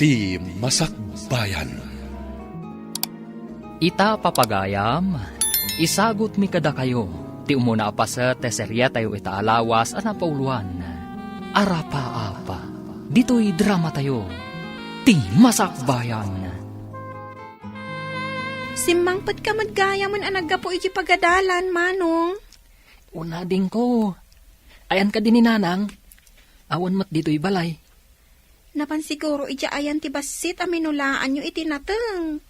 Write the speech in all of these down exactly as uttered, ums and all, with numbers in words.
Ti Masakbayan. Ita, papagayam, isagutmi kadakayo ti umuna a paset ti seriatayo ita a lawas a napauloan, Arapa-apa. Ditoy dramatayo, Ti Masakbayan. Simmangpetka met gayam a naggapu iti pagadalan, Manong. Una, adingko. Ayan kadi ni Nanang? Awan met ditoy balay. Napan siguro idiay ayan ti bassit a minulaanyo iti nateng.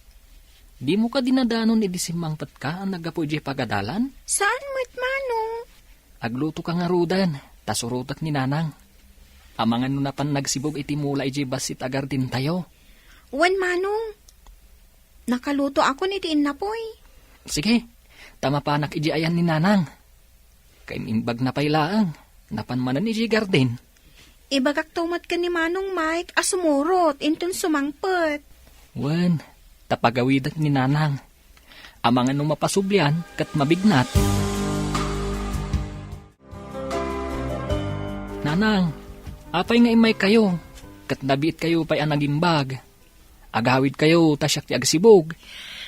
Dimo kadi nadanon idi simmangpetka a naggapu idiay pagadalan? Saan met, Manong? Aglutoka ngaruden, ta surotek ni Nanang. Amangan no napan nagsibug iti mula idiay bassit a gardentayo. Wen, Manong. Nakalutoakon iti innapuy. Sige, ta mapanak idiay ayan ni Nanang. Kaim-imbagna pay laeng, napan manen idiay garden. Ibagakto met ken ni Manong Mike a sumurot inton sumangpet. Wen, ta pagawidek ni Nanang. Amangan no mapasublian ket mabignat. Nanang, apay nga immaykayo, ket nabiitkayo pay a nagimbag? Agawidkayo ta siak ti agsibug.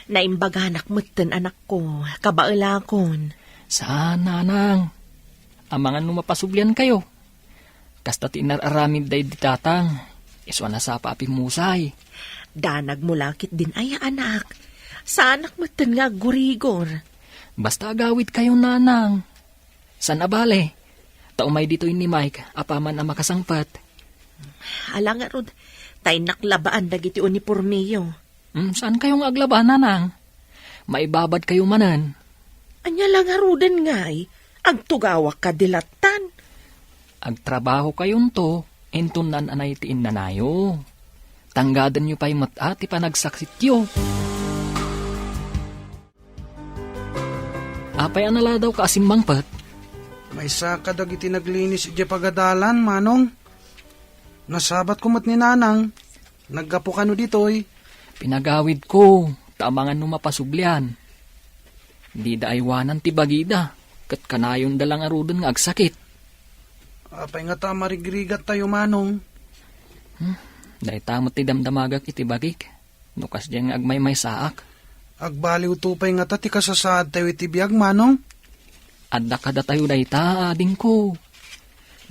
Naimbaganak metten, anakko, kabaelakon. Saan, Nanang. Amangan no mapasubliankayo. Kasta ti inar-aramid daydi tatang, isu a nasapa a pimmusay. Danagmo la ketdin aya, anak. Saanak metten nga aggurigor. Basta agawidkayo, Nanang. Saan a bale, ta umay ditoy ni Mike apaman a makasangpet. Ala ngarud, ta innak labaan dagiti unipormeyo. Hmm, saankayo nga aglaba, Nanang? Maibabadkayo manen. Ania la ngaruden ngay, agtugawak kadi lattan? Agtrabahokayonto, inton naan-anay ti innanayo. Tanggadenyo pay met a ti panagsaksityo. Apay a naladawka a simmangpet? Maysa kadagiti naglinis idiay pagadalan, Manong. Nasabatko met ni Nanang. Naggapu kano ditoy? Pinagawidko, ta amangan no mapasublian. Dida aywanan ti bagida, ket kanayonda la ngaruden nga agsakit. Apay ngata a marigrigattayo, Manong? Hmm, dayta met ti damdamagak iti bagik. No kasdiay nga agmaymaysaak. Agbaliwto pay ngata ti kasasaadtayo iti biag, Manong? Adda kadatayo dayta, adingko.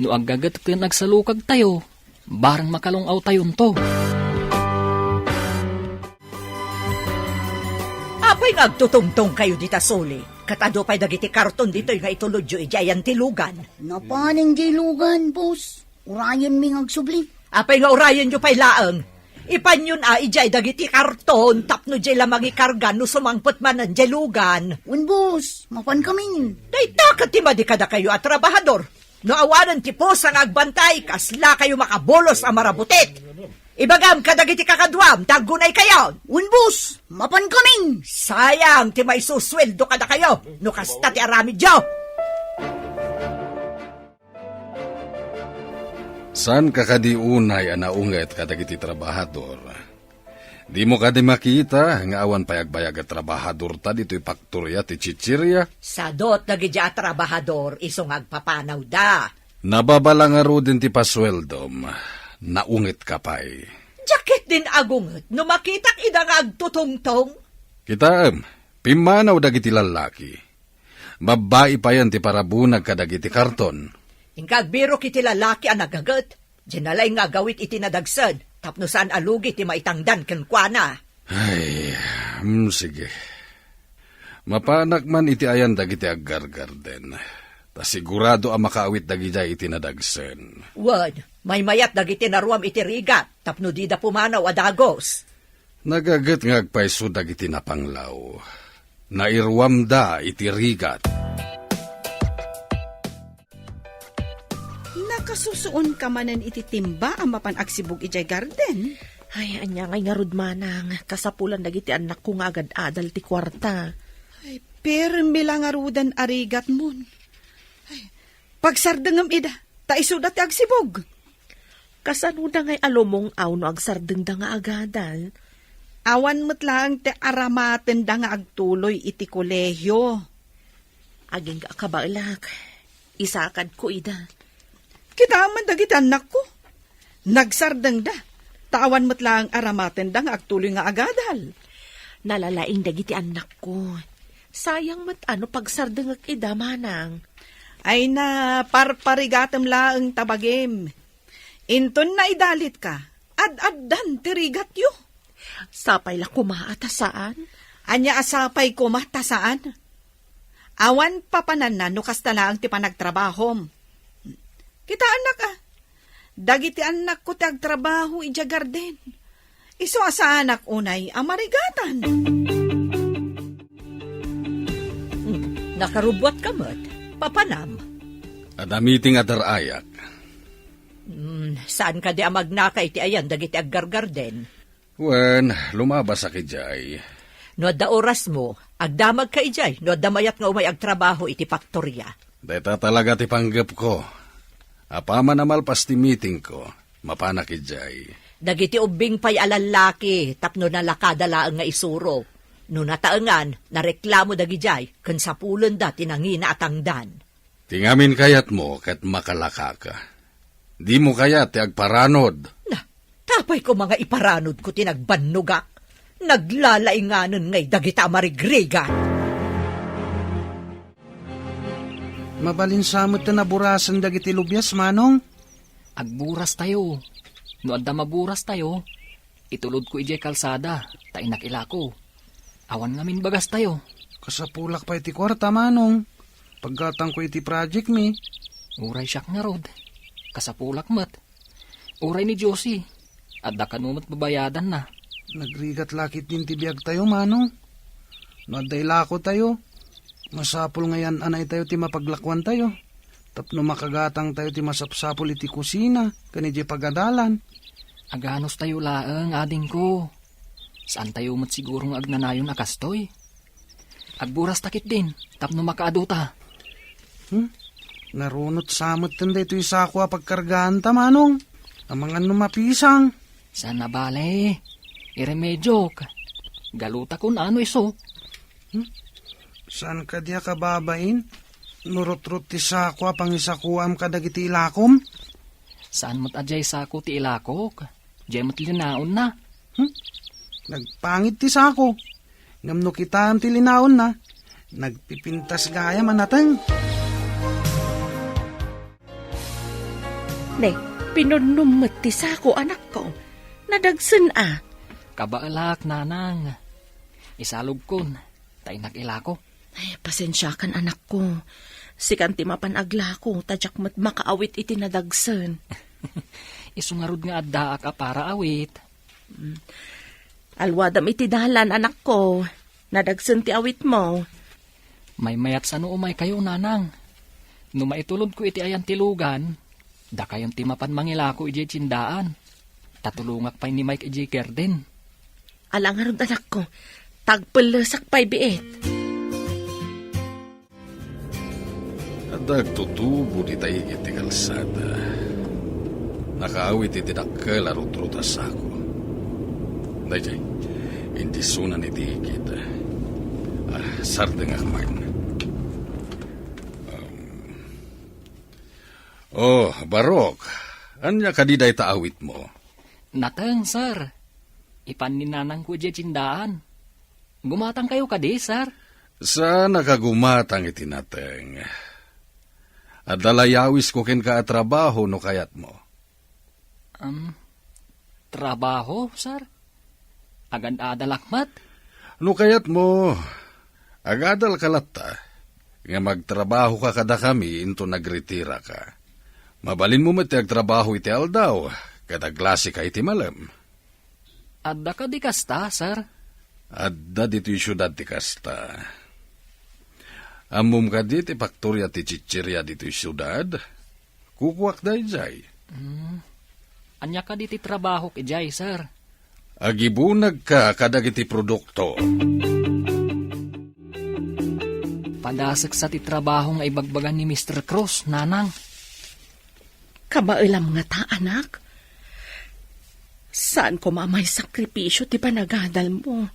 No aggaget ken agsalukagtayo, bareng makalung-awtayonto. Apay nga agtutungtongkayo dita suli? Ket adu pay dagiti karton ditoy nga itulodyo idiay ayan ti lugan. Napanen diay lugan, boss. Urayenmi nga agsubli. Apay nga urayenyo pay laeng? Ipanyon a idiay dagiti karton tapno diay la mangikarga no sumangpet manen diay lugan. Wen, boss, mapankamin. Dayta ket ti madi kadakayo a trabahador. No awanen ti pusa nga agbantay, kaslakayo makabulos a marabutit. Ibagam kadagiti kakaduam, ta aggunaykayon. Wen, boss, mapankamin. Sayang ti maisusueldo kadakayo no kasta ti aramidyo. Saanka kadi unay a naunget kadagiti trabahador? Dimo kadi makita nga awan pay agbayag a trabahadorta ditoy paktoria ti chichiria? Sadot dagiti a trabahador isu nga agpapanawda. Nababala ngaruden ti pasueldom, naungetka pay. Diak ketdin agunget no makitak ida nga agtutungtong. Kitaem, pimmanaw dagiti lallaki. Babbai payen ti parabunag kadagiti karton. Inka agbirok iti lalaki a nagaget. Diay nalaing nga agawid iti nadagsen tapno saan a lugi ti maitangdan kenkuana. Ay, mm, sige. Mapanak man iti ayan dagiti aggargarden. Ta sigurado a makaawit dagidiay iti nadagsen. Wen, maymayat dagiti naruam iti rigat tapno dida pumanaw a dagus. Nagaget nga agpayso dagiti napanglaw. Nairuamda iti rigat. Nakasusuonka manen iti timba a mapan agsibug idiay garden? Ay, ania ngay ngarud, manang, kasapulan dagiti annakko nga agad-adal ti kuarta. Ay, permi la ngaruden a rigatmon. Ay, pagsardengem ida, ta isuda ti agsibug. Kasanoda ngay a lumung-aw no agsardengda nga agadal? Awan met laeng ti aramatenda nga agtuloy iti kolehio. Agingga a kabaelak, isakadko ida. Kitaem man dagiti annakko. Nagsardengda. ta awan met laeng aramatenda nga agtuloy nga agadal. Nalalaing dagiti annakko. Sayang met a no pagsardengek ida, manang. Ay na, parparigatem laeng ta bagim. Inton naidalitka, ad-addan ti rigatyo. Sapay la koma a ta saan? Ania a sapay koma ta saan? Awan papananna no kasta laeng ti panagtrabahom. Kitaennak a, dagiti annakko ti agtrabaho idiay garden. Isu a saanak unay a marigatan. Hmm, nakarubbuatka met, papanam. Adda meeting a dar-ayak. Hmm, saan kadi a magnaka iti ayan dagiti aggargarden? Wen, lumabasak idiay. No adda orasmo, agdamagka idiay no adda mayat nga umay agtrabaho iti faktoria. Dayta talaga ti panggepko. Apaman a malpas ti meetingko, mapanak idiay. Dagiti ubbing pay a lallaki tapno nalakada laeng nga isuro. No nataengan, nareklamo dagidiay ken sapulenda ti nangina a tangdan. Ti ngamin kayatmo ket makalakaka. Dimo kayat ti agparanod. Na, tapay koma nga iparanodko ti nagbannogak. Naglalainganen ngay dagita a marigrigat. Mabalin sa met ti naburasen dagiti lubias, Manong? Agburas tayo. No adda maburas tayo, itulodko idiay kalsada, ta innak ilako. Awan ngamin bagas tayo. Kasapulak pay ti kuarta, Manong. Paggatangko iti project mi. Uray siak ngarud. Kasapulak met. Uray ni Josie. Adda kano met babayadanna. Nagrigat lakit din ti biag tayo, Manong. No adda ilako tayo, masapul nga yan-anay tayo ti mapaglakuan tayo. Tapno makagatang tayo ti masapsapul iti kusina, ken iti pagadalan. Aganos tayo laeng, adingko. Saan tayo met siguro nga agnanayon a kastoy? Agburas ta ketdin, tapno makaadu ta. Hmm? Narunot sa met ten daytoy sako a pagkargaan ta, Manong. Amangan no mapisang. Saan a bale? Iremediok. Galuta kun ano iso. Hmm? Saan kadi a kababain? No rutrot ti sako a pangisakuam kadagiti ilakom? Saan met a diay sako ti ilakok? Diay met linaonna. Hmm? Nagpangit ti sako. Ngem no kitaem ti linaonna, nagpipintas gayam a nateng. Ne, pinunnom met ti sako, anakko. Nadagsen a. Kabaelak, nanang. Isalogkon, ta innak ilako. Ay, pasensiakan, anakko. Sikan ti mapan aglako, ta diak met makaawit iti nadagsen. Isu ngarud nga addaak a para awit. Mm. Alwadam iti dalan, anakko. Nadagsen ti awitmo. Maymayat sano umaykayo, nanang. No maitulodko iti ayan ti lugan, dakayon ti mapan mangilako idiay tiendaan. Ta tulongak pay ni Mike idiay garden. Ala ngarud, anakko. Tagpellesak pay biit. Adda agtutubo dita igid ti kalsada. Nakaawit iti dakkel a rutrot a sako. Daytoy, indisunan iti igid. Ah, sardengak man. Um, oh, Barok, ania kadi dayta awitmo? Nateng, sir. Ipan ni nanangko idiay tiendaan. Gumatangkayo kadi, sir? Saannak a gumatang iti nateng. Adda layawisko kenka a trabaho no kayatmo. Um, trabaho, sir? Agad-adalak met? No kayatmo, agadalka latta, nga magtrabahoka kadakami inton agritiraka. Mabalinmo met ti agtrabaho iti aldaw, ket aglasika iti malem. Adda kadi kasta, sir? Adda ditoy siudad ti kasta. Ammom kadi ti paktoria ti chicheria ditoy siudad? Kukuak daydiay. Hmm. Ania kadi ti trabahok idiay, sir? Agibunagka kadagiti produkto. Padasek sa ti trabaho nga ibagbaga ni Mister Cruz, nanang. Kabaelam ngata, anak? Saan koma a maisakripisio ti panagadalmo?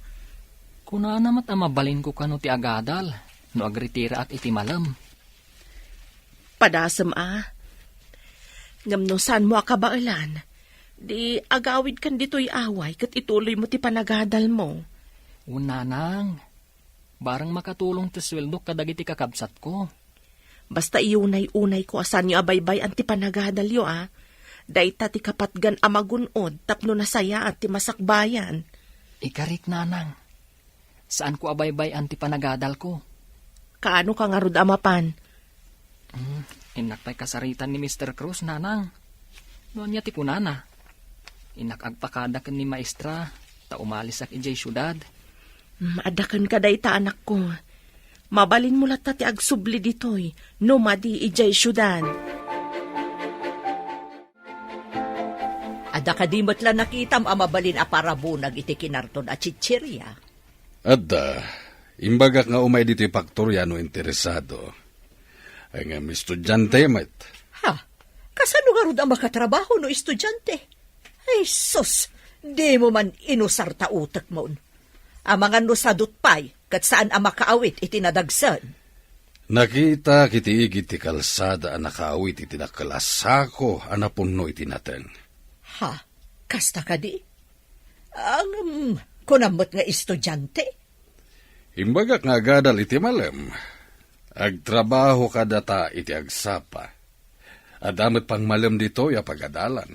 Kunana met a mabalinko kano ti agadal no agritiraak iti malem. Padasem a. Ngem no saanmo a kabaelan, Di agawidkan ditoy away ket ituloymo ti panagadalmo. Wen, nanang, bareng makatulong ti sueldok kadagiti kakabsatko. Basta iyunay-unayko a saanyo a baybay-an ti panagadalyo, a. Dayta ti kapatgan a magun-od tapno nasayaat ti masakbayan. Ikarik, nanang. Saanko a baybay-an ti panagadalko. Kaano ka ngarud a mapan? Hmm, innak pay kasaritan ni Mister Cruz, nanang. No ania ti kunana? Innak agpakada ken ni maestra, ta umalisak idiay siudad. Hmm, adda kenka dayta, anakko. Mabalinmo latta ti agsubli ditoy, no madi idiay siudad. Adda kadi met la nakitam a mabalin a parabunag iti kinarton a chicheria? Adda. Imbagak nga umay ditoy faktoria no interesado. Ay nga, estudiante met. Ha? Kasano ngarud a makatrabaho no estudiante? Ay, sus! Dimo man inusar ta utekmon. Amangan no sadut pay, ket saan a makaawit iti nadagsen. Nakitak iti igid ti kalsada a nakaawit iti dakkel a sako a napunno iti nateng. Ha? Kasta kadi? Ngem, kunam met nga estudiante? Imbagak nga agadal iti malem. Agtrabaho kadata iti agsapa. Adda met pangmalem ditoy a pagadalan.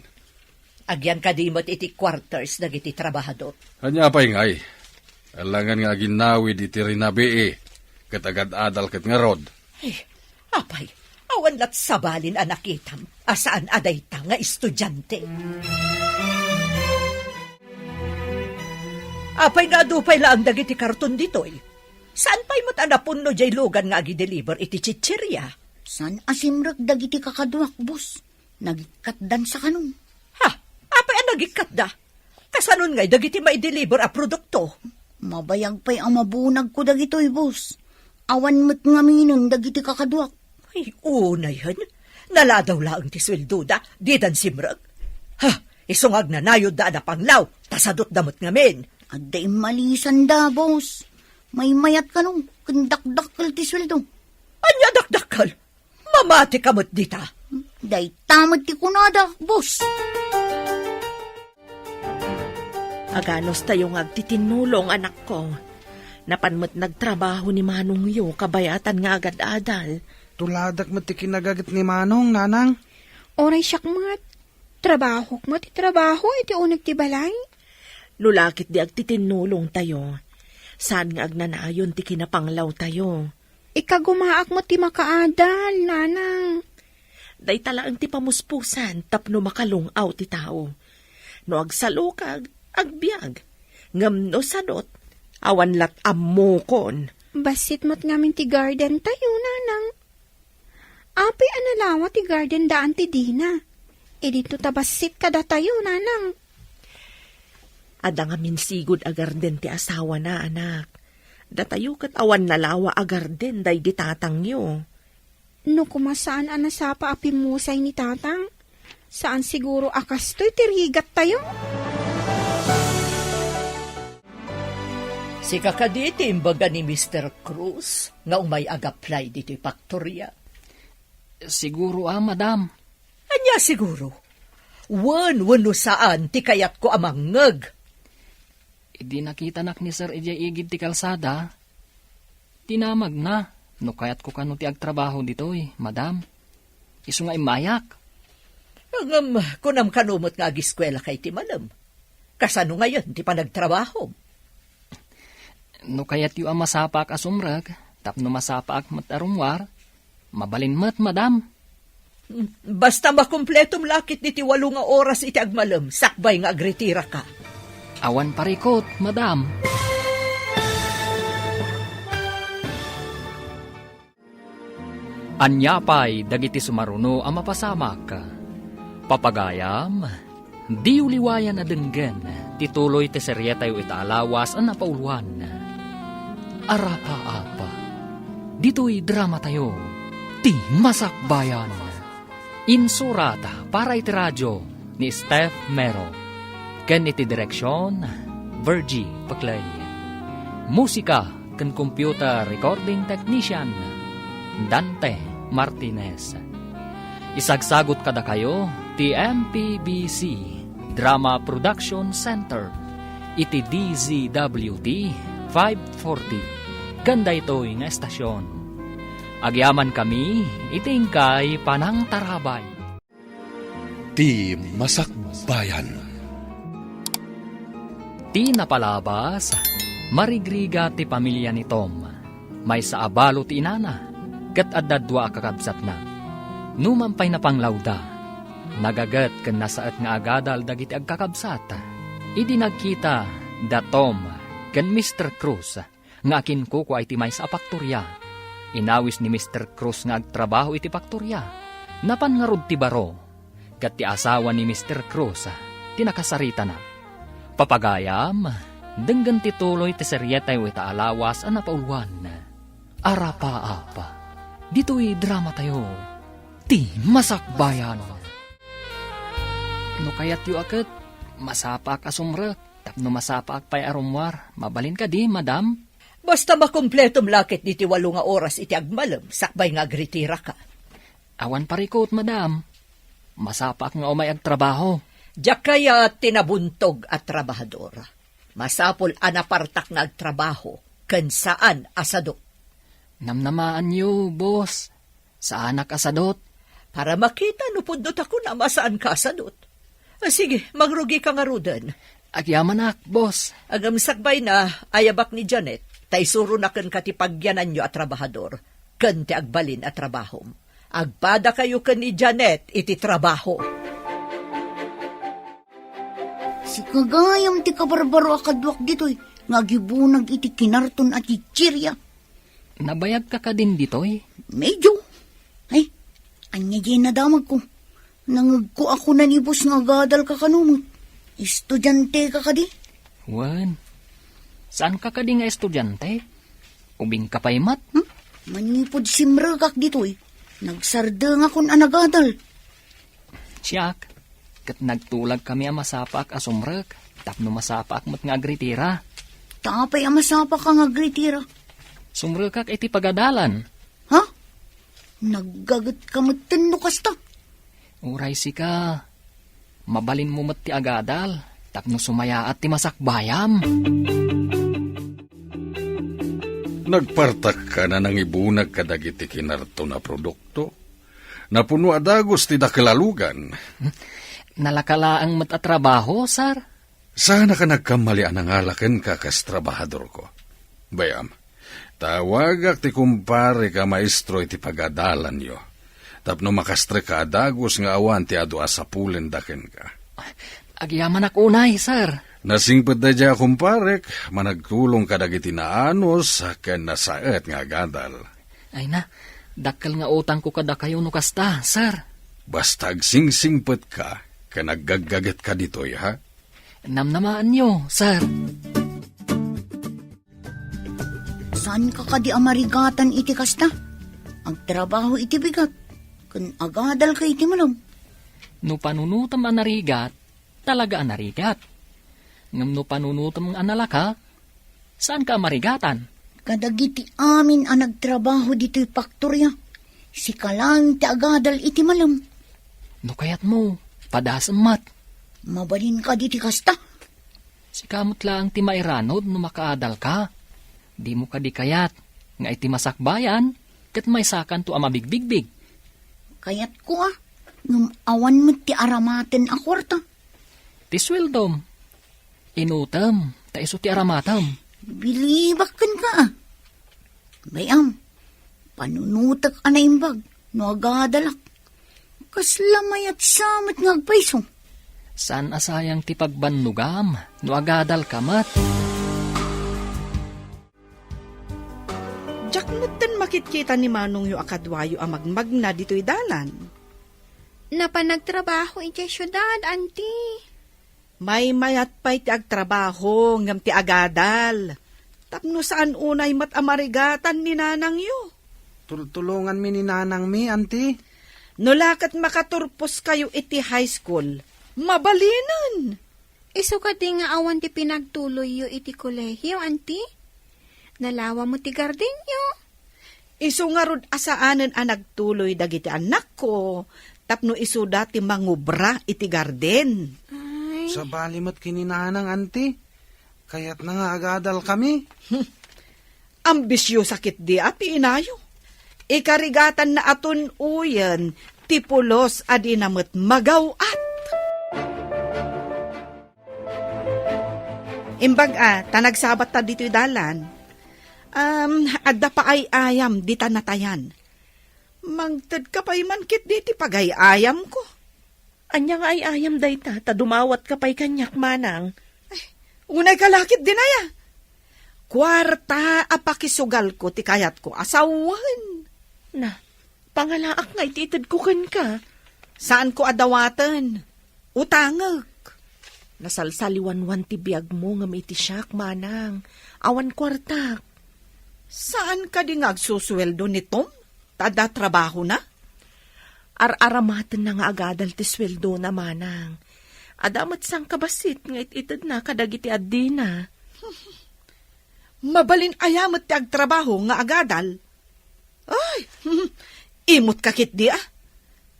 Agyan kadi met iti quarters dagiti trabahador? Ania pay ngay? Alangan nga aginnawid iti rinabii, ket agad-adal ket ngarud. Ay, apay, awan lat sabalin a nakitam a saan a dayta nga estudiante. Apay nga adu pay laeng dagiti karton ditoy? Saan pay met a napunno diay lugan nga agideliver iti chicheria? Saan a simrek dagiti kakaduak, boss. Nagikkatdan sa kanon. Ha? Apay a nagikkatda? Kasanon ngay dagiti maideliver a produkto? Mabayag pay a mabunagko dagitoy, boss. Awan met ngaminen dagiti kakaduak. Ay, unay hen. Naladaw laeng ti sueldoda, didan simrek. Ha, isu nga agnanayodda a napanglaw, ta sadutda met ngamin. Adda immalisanda, boss. Maymayat kano, ken dakdakkel ti sueldo. Ania dakdakkel? Mamati ka met dita. Dayta met ti kunada, boss. Aganos tayo nga agtitinnulong, anakko. Napan met nagtrabaho ni manongyo kabayatan nga agad-adal. Tuladak met ti kinagaget ni Manong, nanang. Uray siak met. Trabahok met ti trabaho iti uneg ti balay. No lakit di agtitinnulong tayo, saan nga agnanayon ti kinapanglaw tayo. Ikagumaak met ti makaadal, nanang. Dayta laeng ti pamuspusan tapno makalung-aw ti tao. No agsalukag, agbiag. Ngem no sadot, awan lat ammokon. Bassit met ngamin ti garden tayo, nanang. Apay a nalawa ti garden daan ti dina? Idinto ta bassit kadatayo, nanang. Adda ngamin sigud a garden ti asawana, anak. Datayo ket awan nalawa a garden daydi tatangyo. No koma saan a nasapa a pimmusay ni tatang, saan siguro a kastoy ti rigattayo. Sika kadi ti imbaga ni Mister Cruz nga umay ag-apply ditoy faktoria? Siguro a, madam. Ania siguro? Wen, wenno saan ti kayatko a mangngeg? Idi nakitanak ni Sir idiay igid ti kalsada, tinamagna no kayatko kano ti agtrabaho ditoy, madam. Isu nga immayak. Ngem, kunam kano met nga agiskuelaka iti malem. Kasano ngayen ti panagtrabahom? No kayatyo a masapaak a sumrek tapno masapaak met a rummuar, mabalin met, madam. Basta makumpletom lakit diti walo nga oras iti agmalem sakbay nga agritiraka. Awan parikut, madam. Ania pay dagiti sumaruno a mapasamak? Papagayam, diyo liwayan a denggen ti tuloy ti serietayo ita a lawas a napauloan, Arapaap. Ditoy dramatayo, Ti Masakbayan. Insurat para iti radio ni Steph Mero, ken iti direksion, Virgie Paclay. Musika ken computer recording technician, Dante Martinez. Isagsagut kadakayo ti M P B C Drama Production Center iti D Z W T five forty ken daytoy nga estasion. Agyaman kami iti inkay panangtarabay. Ti masakbayan. Ti napalabas, marigrigat ti pamilia ni Tom. Maysa a balo ti inana, ket adda dua a kakabsatna. Numan pay napanglawda, nagaget ken nasaet nga agadal dagiti agkakabsat. Idi nagkita da Tom ken Mister Cruz nga akinkukua iti maysa a paktoria, inawis ni Mister Cruz nga agtrabaho iti paktoria. Napan ngarud ti baro, ket ti asawa ni Mister Cruz ti nakasaritana. Papagayam, denggen ti tuloy ti serietayo ita a lawas a napauluan. Arapaap. Ditoy dramatayo, Ti Masakbayan. No kayatyo a ket, masapaak a sumrek, tapno masapaak pay a rummuar. Mabalin kadi, madam? Basta makumpletom la ket diti walo nga oras iti agmalem, sakbay nga agritiraka. Awan parikut, madam. Masapaak nga umay agtrabaho. Diak kayat ti nabuntog a trabahador. Masapul a napartak nga agtrabaho ken saan a sadut. Namnamaanyo, boss. Saanak a sadut. Para makita no pudno ta kunam a saanka a sadut. Ah, sige, mangrugika ngaruden. Agyamanak, boss. Ngem sakbayna, ayabak ni Janet, ta isuronak kenka ti pagyananyo a trabahador, ken ti agbalin a trabahom. Agpadakayo ken ni Janet iti trabaho. Sika gayam ti kabarbaro a kaduak ditoy nga agibunag iti kinarton a chichiria. Nabayagka kadin ditoy? Medyo. Ay, ania diay nadamagko? Nangegko a kuna ni boss nga agadalka kano met. Estudianteka kadi? Wen, saanka kadi nga estudiante? Ubingka pay met? Hmm? Manipud simrekak ditoy, nagsardengakon a nagadal. Siak, ket nagtulagkami a masapaak a sumrek, tapno masapaak met nga agritira. Ta apay a masapaak nga agritira? Sumrekak iti pagadalan. Ha? Naggagetka metten no kasta? Uray sika, mabalinmo met ti agadal, tapno sumayaat ti masakbayam. Nagpartakkan a nangibunag kadagiti kinarton a produkto. Napuno a dagus ti dakkel a lugan. Nalaka laeng met a trabaho, sir? Saanak a nagkammali a nangala kenka kas trabahadorko. Bay-am, tawagak ti kumparek a maestro iti pagadalanyo, tapno makastrek a dagus nga awan ti adu a sapulenda kenka. Agyamanak unay, sir. Nasingpet daydiay a kumparek, managtulong kadagiti naanus ken nasaet nga agadal. Ay na, dakkel nga utangko kadakayo no kasta, sir. Basta agsingsingpetka ken aggaggagetka ditoy, ha? Namnamaanyo, sir. Saanka kadi a marigatan iti kasta? Agtrabaho iti bigat, ken agadalka iti malem. No panunotem a narigat, talaga a narigat. Ngem no panunotem a nalaka, saanka a marigatan? Kadagiti amin a nagtrabaho ditoy paktoria, sika laeng ti agadal iti malem. No kayatmo, padasem met. Mabalin kadi ti kasta? Sika met laeng ti mairanod no makaadalka. Dimo kadi kayat nga iti masakbayan, ket maysakanto a mabigbigbig? Kayatko a, ngem awan met ti aramaten a kuarta. Ti sueldom, inutem, ta isu ti aramatem. Bilibak kenka a. Bay-am, panunotek a naimbag no agadalak. Kasla mayat sa met nga agpayso. Saan a sayang ti pagbannogam no agadalka met? Diak metten makitkita ni manongyo a kaduayo a magmagna ditoy dalan. Napan nagtrabaho idiay siudad, anti. Maymayat pay ti agtrabaho ngem ti agadal. Tapno saan unay met a marigatan ni nanangyo. Tultulonganmi ni nanangmi, anti. No la ket makaturposkayo iti high school, mabalinen. Isu kadi nga awan ti pinagtuloyyo iti kolehio, anti? Nalawa met ti gardenyo. Isu ngarud a saanen a nagtuloy dagiti annakko tapno isuda ti mangubra iti garden. Ay, Sabali met ken ni Nanang, anti. Kayatna nga agadalkami. Ambisiosa ketdi a ti inayo. Ikarigatanna a tun-oyen ti pulos a dina met magaw-at. Imbag a, ta nagsabatta ditoy dalan. Um, adda pa ay-ayam dita natayan. Mangtedka pay man ketdi ti pagay-ayamko. Ania nga ay-ayam dayta, ta dumawatka pay kaniak, Manang? Ay, unayka la ketdin aya. Kuarta a pakisugalko ti kayatko a sawen. Na, pangalaak nga iti itedko kenka. Saanko a dawaten. Utangek. Nasalsaliwanwan ti biagmo ngem iti siak, Manang. Awan kuartak. Saan kadi nga agsusueldo ni Tom? Ta adda trabahona? Ar-aramatenna nga agadal ti sueldona, Manang. Adda met sangkabassit nga it-itedna kadagiti addina. Mabalin aya met ti agtrabaho nga agadal? Ay, imotka ketdi a.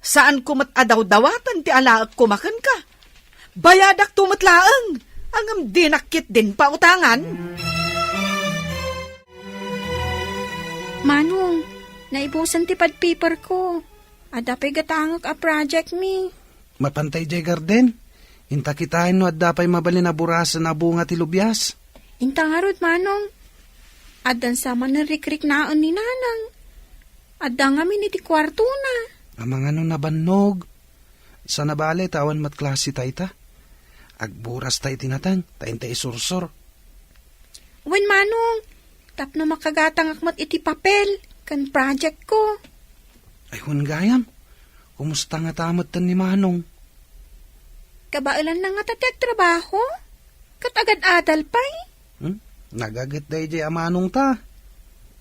Saanko met a dawdawaten ti alaekko makenka. Bayadakto met laeng, ngem dinak ketdin pautangan. Manong, naibusen ti pad paperko. Adda pay gatangek a project mi. Mapantay jay garden. Inta kitaen no adda pay mabalin a burasen a bunga ti lubias. Inta ngarud, Manong. Addan sa manen rikriknaen ni Nanang. Adda ngamin iti kuartona. Amangano nabannog. Sana bale ta awan met klase tayta. Agburas ta iti nateng, ta inta isursor. Wen, Manong, tapno makagatangak met iti papel ken project ko. Ay, wen gayam, kumusta ngata metten ni Manong? Kabaelanna ngata ti agtrabaho? Ket agad-adal pay? Hmm? Nagaget daydiay a Manong ta.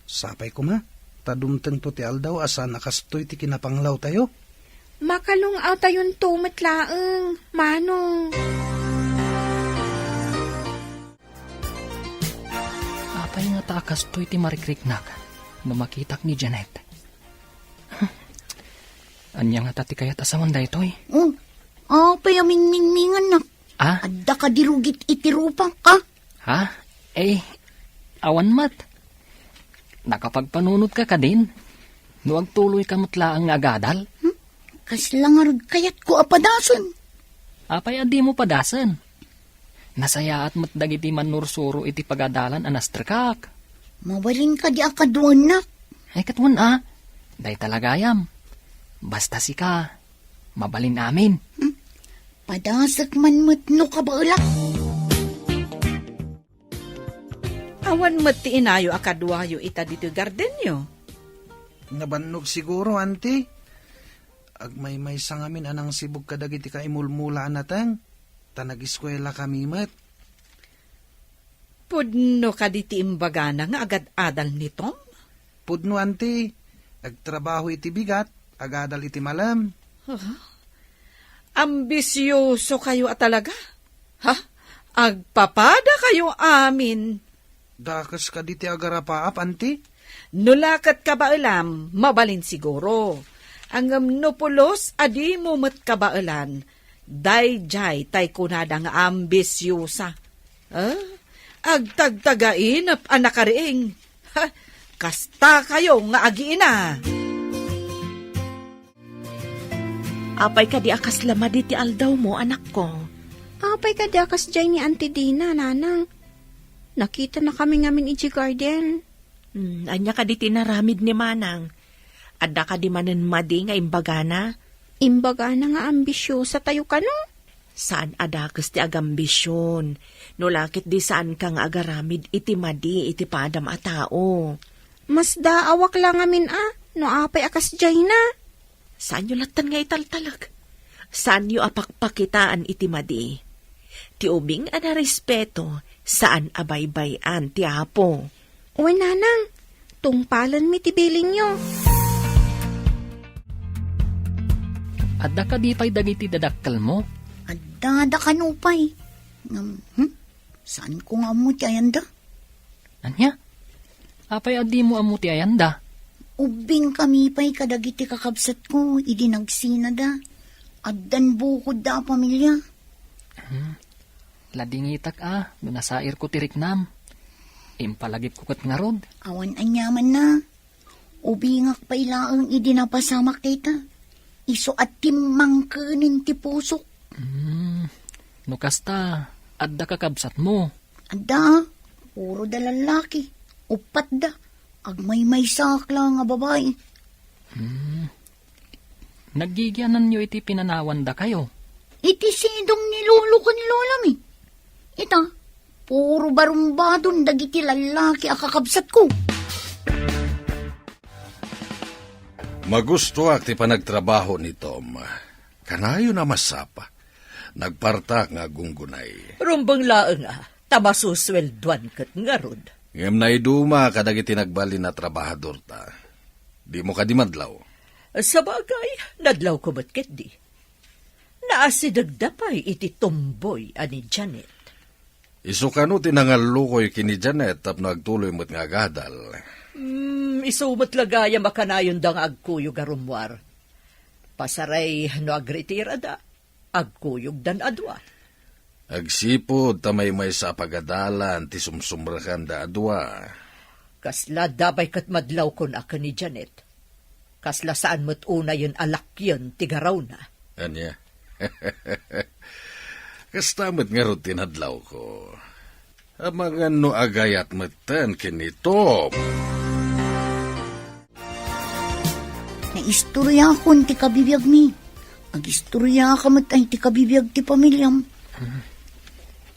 Sapay koma, ta dumtengto ti aldaw a saan a kastoy ti kinapanglawtayo. Makalung-awtayonto met laeng, Manong. Apay ngata a kastoy ti marikriknak no makitak ni Janet? Ania ngata ti kayat a sawen daytoy? Oh, apay a mingmingmingannak? Ah? Adda kadi rugit iti rupak, ah? Ha? Eh, awan met. Nakapagpanunotka kadin? No agtuloyka met laeng nga agadal? Hmm? Kasla ngarud kayatko a padasen? Apay a dimo padasen? Nasayaat met dagiti mannursuro iti pagadalan a nastrekak. Mabalin kadi a kaduaennak? Ay, ket wen a. Dayta la gayam. Basta sika, mabalin amin. Hmm? Padasek man met no kabaelak. Awan met ti inayo a kaduayo ita ditoy gardenyo? Nabannog siguro, anti. Agmaymaysa ngamin a nangsibug kadagiti kaimulmula a nateng, ta nagiskuelakami met. Pudno kadi ti imbagana nga agad-adal ni Tom? Pudno, anti. Agtrabaho iti bigat, agadal iti malem. Ah, ambisiosokayo a talaga. Ha? Agpapadakayo amin. Dakes kadi ti agarapaap, anti? No la ket kabaelam, mabalin siguro. Ngem no pulos a dimo met kabaelan, daydiay tay kunada nga ambisiosa. Ah, agtagtagainep a nakariing. Ha, kastakayo nga agiina. Apay kadi a kasla madi ti aldawmo, anakko? Apay kadi a kasdiay ni Auntie Dina, Nanang? Nakitanakami ngamin idiay garden. Hmm, ania kadi ti inaramid ni Manang? Adda kadi manen madi nga imbagana? Imbagana nga ambisiosatayo kano? Saan a dakes ti agambision, no la ket di saanka nga agaramid iti madi iti padam a tao. Masdaawak la ngamin a, no apay a kasdiayna. Saanyo latten nga italtalek. Saanyo a pakpakitaan iti madi. Ti ubing a narespeto, saan a baybay-an ti Apo. Wen, Nanang, tungpalenmi ti bilinyo. Adda kadi pay dagiti dadakkelmo? Adda, adda kano pay. Ngem, hmm? Saanko nga ammo ti ayanda? Ania? Apay a dimo ammo ti ayanda? Ubbingkami pay kadagiti kakabsatko idi nagsinada. Addan bukodda a pamilia. Hmm. Ladingitak a, no nasairko ti riknam. Impalagipko ket ngarud. Awan aniamanna. Ubingak pay laeng idi napasamak dayta. Isu a timmangkenen ti pusok. Hmm. No kasta, adda kakabsatmo? Adda, puro da lallaki. Uppat da. Agmaymaysaak laeng a babai. Hmm. Naggigiananyo iti pinanawandakayo? Iti sidong ni lolo ken lolami. Ita, puro barumbadon dagiti lallaki a kakabsatko. Magustoak ti panagtrabaho ni Tom. Kanayon a masapa. Nagpartak nga aggunggunay. Rumbeng laeng a, ta masusueldoan ket ngarud. Ngem naiduma kadagiti nagbalin a trabahadorta. Dimo kadi madlaw? Sabagay, nadlawko met ketdi. Naasidegda pay iti tomboy a ni Janet. Isu kano ti nangallukoy ken ni Janet tapno agtuloy met nga agadal? Hmm, isu met la gayam a kanayonda nga agkuyog a rummuar. Pasaray no agretirada, agkuyogdan a dua. Agsipud ta maymaysa a pagadalan ti sumsumrekanda a dua. Kasla dabay ket madlawkon a ken ni Janet. Kasla saan met unayen a lakyen ti garawna. Ania? Kasta met ngarud ti nadlawko. Amangan no agayat metten ken ni Tom. Naistoriakon ti kabibiagmi. Agistoriaka met ay ti kabibiag ti pamiliam.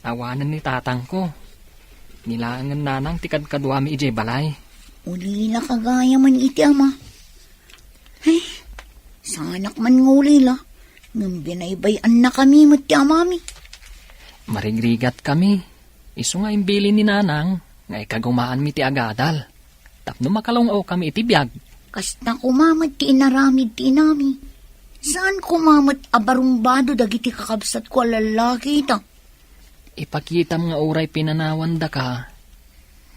Awanen ni tatangko. Nilaengen nanang ti kadkaduami idiay balay. Ulila ka gayam iti ama. Ay, saanak man nga ulila. Ngem binaybay-annakami met ti amami. Marigrigatkami. Isu nga imbilin ni nanang nga ikagumaanmi ti agadal tapno makalung-awkami iti biag. Kasta koma met ti inaramid ti inami. Saan koma met a barumbado dagiti kakabsatko a lallaki ita? Ipakitam nga uray pinanawandaka,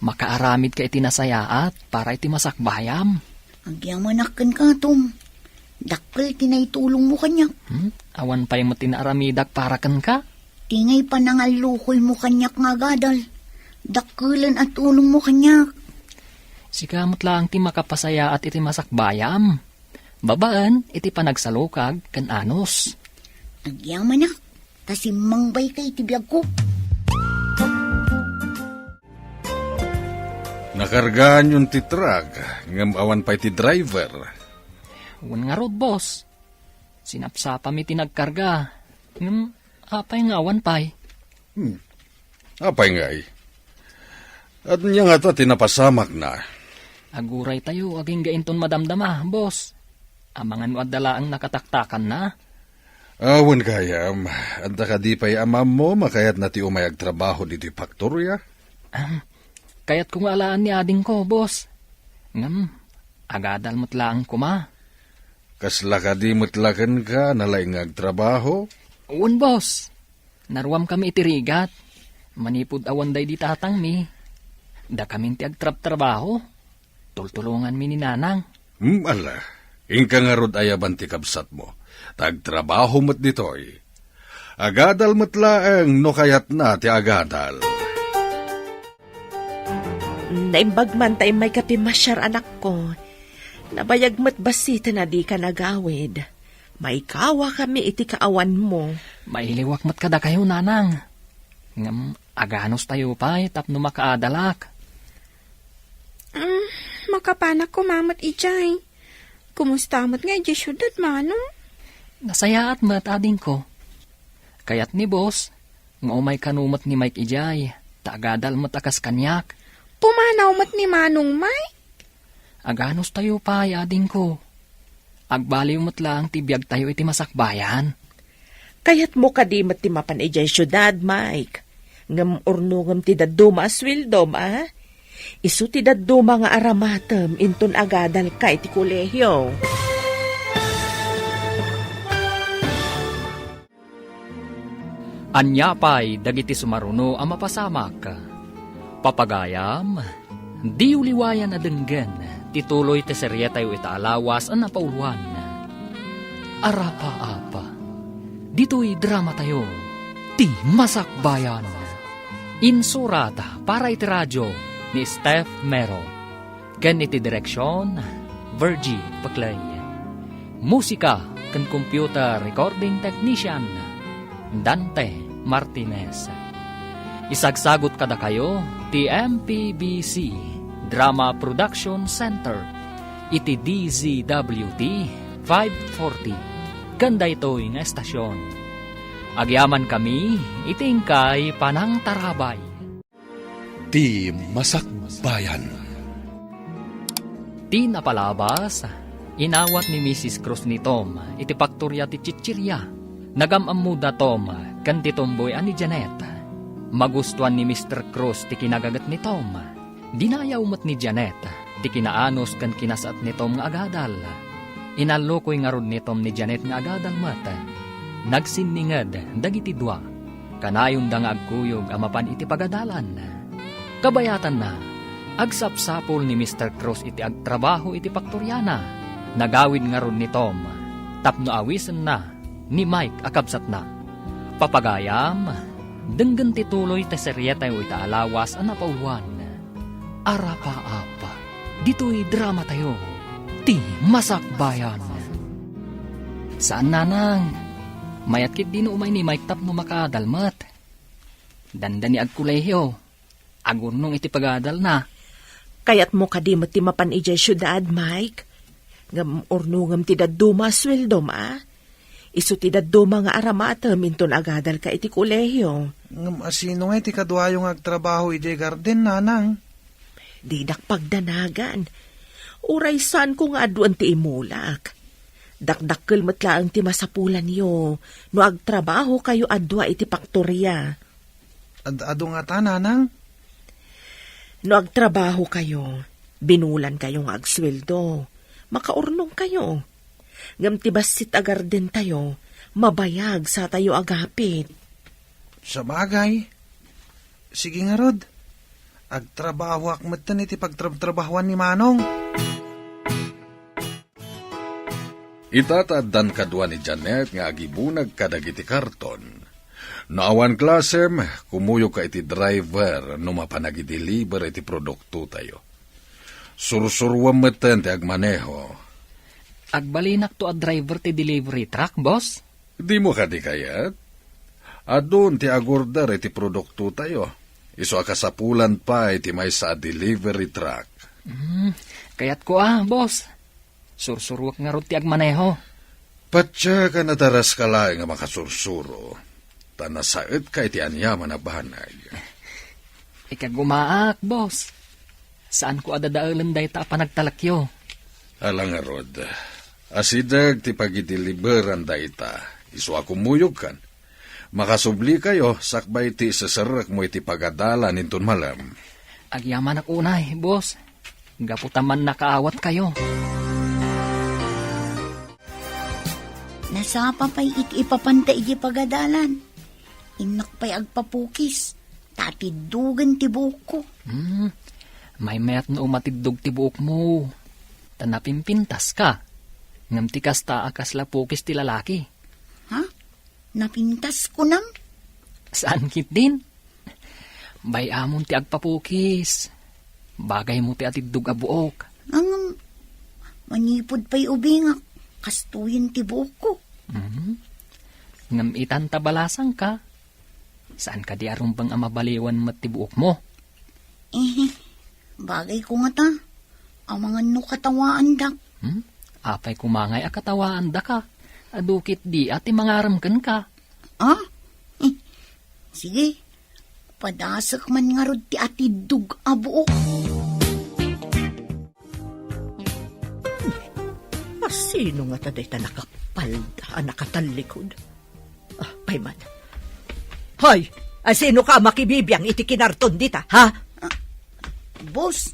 makaaramidka iti nasayaat para iti masakbayam. Agyamanak kenka, Tom. Dakkel ti naitulongmo kaniak. Hmm? Awan pay met ti naaramidak para kenka? Ti ngay panangallukoymo kaniak nga agadal. Dakkelen a tulongmo kaniak. Sika met laeng ti makapasayaat iti masakbayam. Babaen iti panagsalukag ken anus. Agyamanak, ta simmangbayka iti biagko. Nakargaanyon ti truck, ngem awan pay ti driver. Wen ngarud, boss. Sinapsapami ti nagkarga. Ngem apay nga awan pay? Hmm. Apay ngay? Ania ngata ti napasamakna? Aguraytayo agingga inton madamdama, boss. Amangan no adda laeng nakataktakanna. Awan gayam, adda kadi pay amammo makayatna ti umay agtrabaho ditoy faktoria? Ahem. Kayatko nga alaan ni adingko, boss. Ngem, agadal met laeng koma. Kasla kadi met la kenka nalaing nga agtrabaho? Wen, boss. Naruamkami iti rigat. Manipud awan daydi tatangmi, dakamin ti agtrabtrabaho. Tultulonganmi ni nanang. Hmm, ala. Inka ngarud ayaban ti kabsatmo. Ta agtrabaho met ditoy. Agadal met laeng no kayatna ti agadal. Naimbag man ta immayka pimasiar, anakko. Nabayag met bassit a dika nagawid. Maikawakami iti kaawanmo. Mailiwak met kadakayo, nanang. Ngem aganustayo pay tapno makaadalak. Mm, makapanak koma met idiay. Kumusta met nga idiay siudad, manong? Nasayaat met, adingko. Kayat ni boss nga umay kano met ni Mike idiay, ta agadal met a kas kaniak. Pumanaw met ni Manong Mike? Aganustayo pay, adingko. Agbaliw met laeng ti biagtayo iti masakbayan. Kayatmo kadi met ti mapan idiay siudad, Mike? Ngem urnongem ti dadduma a sueldom, a? Isu ti dadduma nga aramatem inton agadalka iti kolehio. Ania pay dagiti sumaruno a mapasamak? Papagayam, diyo liwayan a denggen ti tuloy ti serietayo ita a lawas a napauloan. Arapaap. Ditoy dramatayo, Ti Masakbayan. Insurat para iti radio ni Steph Mero. Ken iti direksion, Virgie Peclay. Musika ken computer recording technician, Dante Martinez. Isagsagut kadakayo ti M P B C Drama Production Center iti D Z W T five forty ken daytoy nga estasion. Agyamankami iti inkay panangtarabay. Ti Masakbayan. Ti napalabas, inawat ni Missus Cruz ni Tom iti paktoria ti chichiria. Nagam-ammoda Tom ken ti tomboy a ni Janet. Magustuan ni Mister Cruz ti kinagaget ni Tom. Dinayaw met ni Janet ti kinaanus ken kinasaet ni Tom nga agadal. Inallukoy ngarud ni Tom ni Janet nga agadal met. Nagsinninged dagiti dua. Kanayonda nga agkuyog a mapan iti pagadalan. Kabayatanna, agsapsapul ni Mister Cruz iti agtrabaho iti paktoriana. Nagawid ngarud ni Tom tapno awisenna ni Mike a kabsatna. Papagayam, denggen ti tuloy ti serietayo ita a lawas a napawan. Arapaap. Ditoy dramatayo, Ti Masakbayan. Saan, nanang. Mayat ketdi no umay ni Mike tapno makaadal met. Dandani agkolehiyo. Agurnong iti pagadalna. Kayatmo kadi met ti mapan idiay siudad, Mike? Ngem urnongem ti dadduma a sueldom, a? Isu ti dadduma nga aramatem inton agadalka iti kolehio. Ngem asino ngay ti kaduayo nga agtrabaho idiay garden, nanang? Didak pagdanagan. Uray saanko nga aduen ti imulak. Dakdakkel met laeng ti masapulanyo no agtrabahokayo a dua iti paktoria. Ad-, adu ngata, nanang? No agtrabahokayo, binulankayo nga agsueldo, makaurnongkayo. Ngem ti bassit a gardentayo, mabayag satayo agapit. Sabagay. Sige ngarud, agtrabahoak metten iti pagtrabtrabahoan ni Manong. Ita ta addan kadua ni Janet nga agibunag kadagiti karton. No awan klasem, kumuyogka iti driver no mapan agideliver iti produktotayo. Sursuruem metten ti agmaneho. Agbalinakto a driver ti delivery truck, boss? Dimo kadi kayat? Adun ti agorder iti produktotayo. Isu a kasapulan pay ti maysa a delivery truck. Hmm, kayatko a, boss. Sursuruek ngarud ti agmaneho. Patiek a nadaraska laeng a makasursuro, ta nasaetka iti aniaman a banag. Ikagumaak, boss. Saanko a dadaelen dayta a panagtalekyo. Ala ngarud, asideg ti pagideliveran dayta, isu a kumuyogkan. Makasublikayo sakbay ti iseserrekmo iti pagadalan inton malem. Agyamanak unay, boss. Gapu ta mannakaawatkayo. Nasapa pay iti ipapanta iti pagadalan. Innak pay agpapukis, ta atiddogen ti buokko. Hmm, maymayat no umatiddog ti buokmo. Ta napimpintaska. Ngem ti kasta a kasla pukis ti lalaki. Ha? Napintas kunam? Saan ketdin? Bay-amon ti agpapukis. Bagaymo ti atiddog a buok. Ngem, manipud pay ubingak, kastoyen ti buokko. Mhm. Ngem itan ta balasangka, saan kadi a rumbeng a mabaliwan met ti buokmo? Eh, bagayko ngata. Amangan no katawaandak. Hmm? Apay kumangay a katawaandaka? Adu ketdi a ti mangarem kenka. Ah? Eh, sige. Padasek man ngarud ti atiddog a buok. Asino ngata dayta nakapalda a nakatallikod? Ah, pay man. Hoy, asino ka a makibibiang iti kinarton dita, ha? Ah, boss,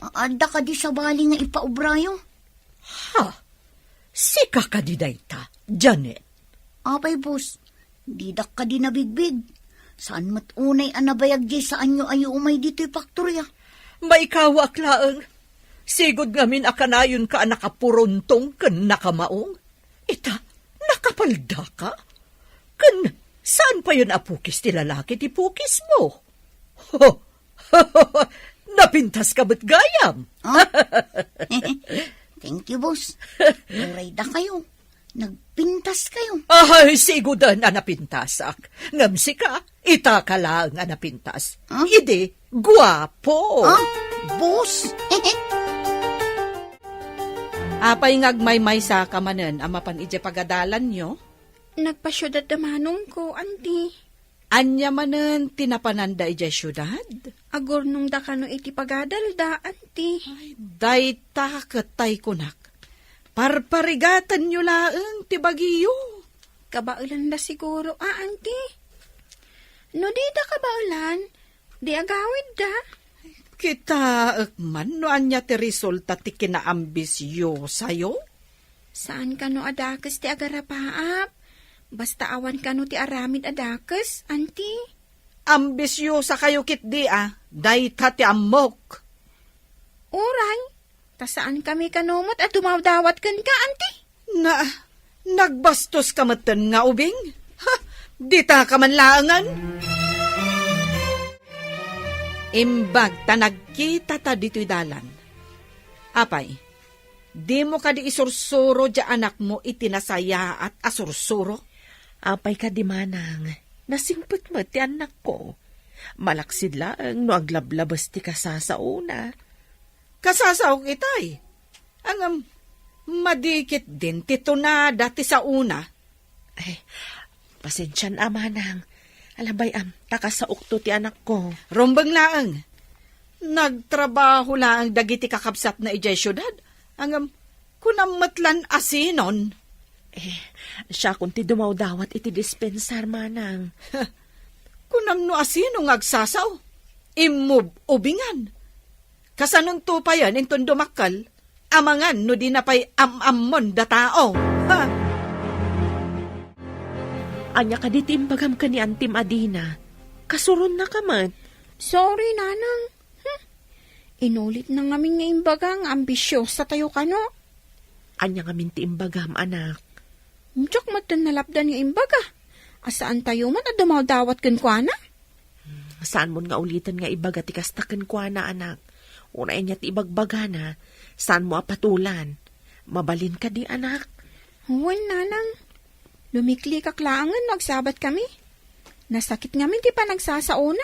adda kadi sabali nga ipaubrayo? Ha? Sika kadi dayta, Janet? Apay, boss, didak kadi nabigbig. Saan met unay a nabayag diay saanyo a umay ditoy paktoria? Maikawaak laeng. Sigud ngamin a kanayonka a nakapuruntong ken nakamaong. Ita, nakapaldaka? Ken Saan payen a pukis ti lalaki ti pukismo? Napintaska met gayam. Ah? Thank you, boss. Uray dakayo. Nagpintaskayo. Ay, siguden a napintasak. Ngem sika, itaka laeng a napintas. Ah? Idi, guapo. Ah? Boss? Apay nga agmaymaysaka manen a mapan idiay pagadalanyo? Nagpasiudad da manongko, anti. Ania manen ti napananda idiay siudad? Agurnongda kano iti pagadalda, anti. Ay, dayta ket tay kunak. Parparigatenyo laeng ti bagiyo. Kabaelanna siguro, a, anti. No dida kabaelan, di agawidda. Kitaek man no ania ti resulta ti kinaambisyosayo. Saan kano a dakes ti agarapaap. Basta awan kano ti aramid a dakes, anti. Ambisyosa kayo ketdi a, dayta ti ammok. Uray, ta saan kami kano met a dumawdawat kenka, anti? Na, nagbastos ka metten nga ubing? Ha, dita ka man laengen? Imbag ta nagkita ta ditoy dalan. Apay, dimo kadi isursuro diay anakmo iti nasayaat a sursuro? Apay kadi manang, nasingpet met ti annakko. Malaksid laeng no aglablabes ti kasasaona. Kasasaok itay. Ngem, madi ketdin ti tunada ti saona. Ay, pasensian a manang. Alabay am, ta kasaokto ti anakko. Rumbeng laeng. Nagtrabaho laeng dagiti kakabsatna idiay siudad. Ngem, kunam met lan a sinon. Eh, siakon ti dumawdawat iti dispensar, manang. Kunam no a sino nga agsasao. Immub-ubingan. Kasanonto payen inton dumakkel, amangan no dina pay am-ammon da tao. Ha? Ania kadi ti imbagam ken ni Antim a dina? Kasuronnaka met. Sorry, Nanang. Hmm. Inulitna ngamin nga imbaga nga ambisyosatayo kano. Ania ngamin ti imbagam, anak? Diak metten nalapdan nga imbaga a saantayo met a dumawdawat kenkuana. Saanmon nga uliten nga ibaga ti kasta kenkuana, anak. Uray ania ti ibagbagana, saanmo a patolan. Mabalin kadi, anak? Wen, Nanang. Lumiklikak laengen no agsabat kami. Nasakit ngamin ti panagsasaona.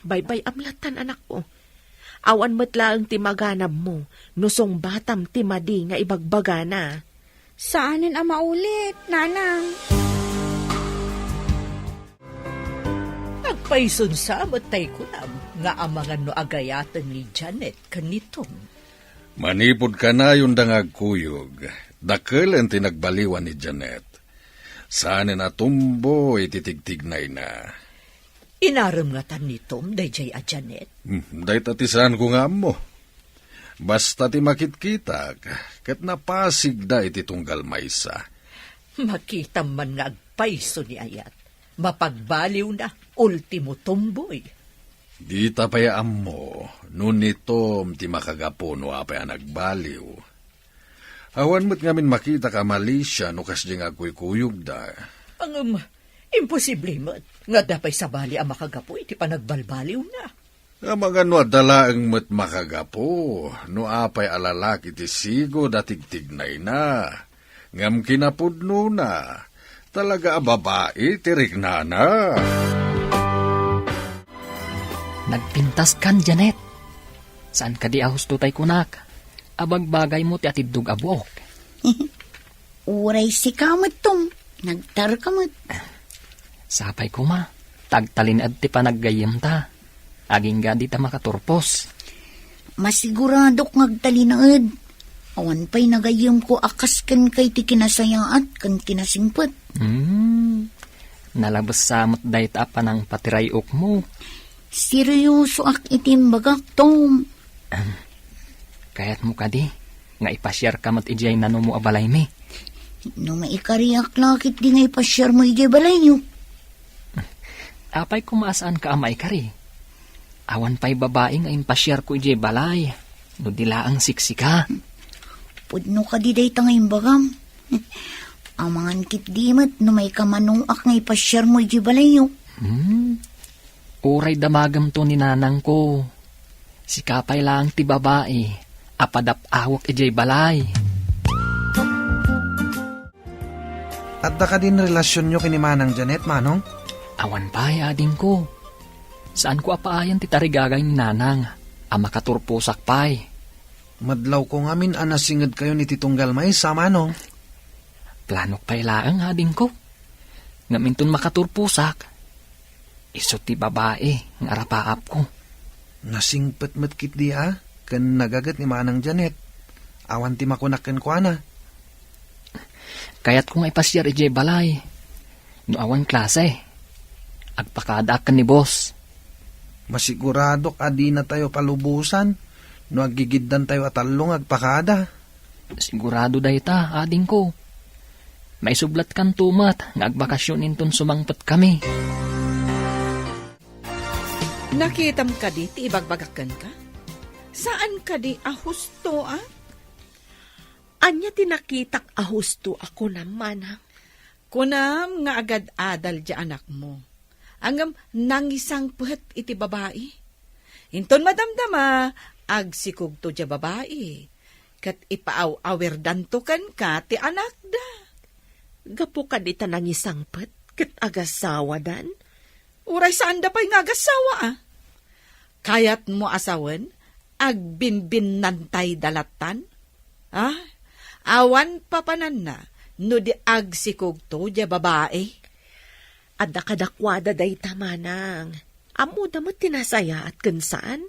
Baybay-am lattan, anakko. Awan met laeng ti maganabmo no sungbatam ti madi nga ibagbagana. Saanen a maulit, Nanang. Agpayson sa met tay kunam nga amangan no agayaten ni Janet ken ni Tom. Manipud kanayonda nga agkuyog, dakelen ti nagbaliwan ni Janet. Saanen a tumboy ti tigtignayna. Inarem ngatan ni Tom daydiay a Janet? Hmm, dayta ti saanko nga ammo. Basta ti makitkitak, ket napasigda iti tunggal maysa. Makitam man nga agpayso ni ayat. Mapagbaliwna, ultimo tumboy. Dita pay ammo no ni Tom ti makagapu no apay a nagbaliw. Awan met ngamin makitak a malisia no kasdiay nga agkuykuyogda. Ngem, imposible met nga adda pay sabali a makagapu iti panagbalbaliwna. Amangan no adda laeng met makagapu no apay a lalaki ti sigud a tigtignayna. Ngem kinapudnona, talaga a babai ti riknana. Nagpintaskan, Janet. Saan kadi a husto tay kunak? Abagbagaymo ti atiddog a buok. Uray sika met, Tom. Nagtarka met. Sapay koma, ta agtalinaed ti panaggayyemta. Agingga dita makaturpos. Masiguradok nga agtalinaed. Awan pay nagayyemko a kas kenka iti kinasayaat ken kinasingpet. Hmm. Nalabes sa met dayta a panangpatiray-okmo. Seryosoak iti imbagak, Tom. Ahem. Kayatmo kadi nga ipasiarka met idiay nanumo a balaymi? No maikariak la ketdi nga ipasiarmo idiay balayyo. Apay koma a saanka a maikari? Awan pay babai nga impasiarko idiay balay no di laeng siksika. Pudno kadi dayta nga imbagam? Amangan ketdi met no maikamanuak nga ipasiarmo idiay balayyo. Hmm? Uray damagemto ni nanangko. Sika pay laeng ti babai a padap-awek idiay balay. Adda kadin relasionyo ken ni Manang Janet, Manong? Awan pay, adingko. Saanko a paayen ti tarigagay ni Nanang a makaturposak pay. Madlawko ngamin a nasingedkayon iti tunggal maysa, Manong. Planok pay laeng, adingko. Ngem inton makaturposak, isu ti babai nga arapaapko. Nasingpet met ketdi a ken nagaget ni Manang Janet. Awan ti makunak kenkuana. Kayatko nga ipasiar idiay balay. No awan klase, agpakadaak ken ni boss. Masiguradok a dinatayo palubosan no aggigiddantayo a tallo nga agpakada. Sigurado dayta, adingko. Maisublatkanto met nga agbakasyon inton sumangpetkami. Nakitam kadi ti ibagbagak kenka? Saan kadi a husto, a? Ania ti nakitak a husto a kunam, Manang? Kunam nga agad-adal diay anakmo. Ngem nangisangpet iti babai. Inton madamdama, agsikogto diay babai, ket ipaaw-awirdanto kenka ti anakda. Gapu kadi ta nangisangpet ket agasawadan? Uray saanda pay nga agasawa, a? Kayatmo a sawen, agbinbinnantayda lattan? Ah, awan papananna no di agsikogto diay babai. Adda kadakuada dayta, Manang. Ammoda met ti nasayaat ken saan.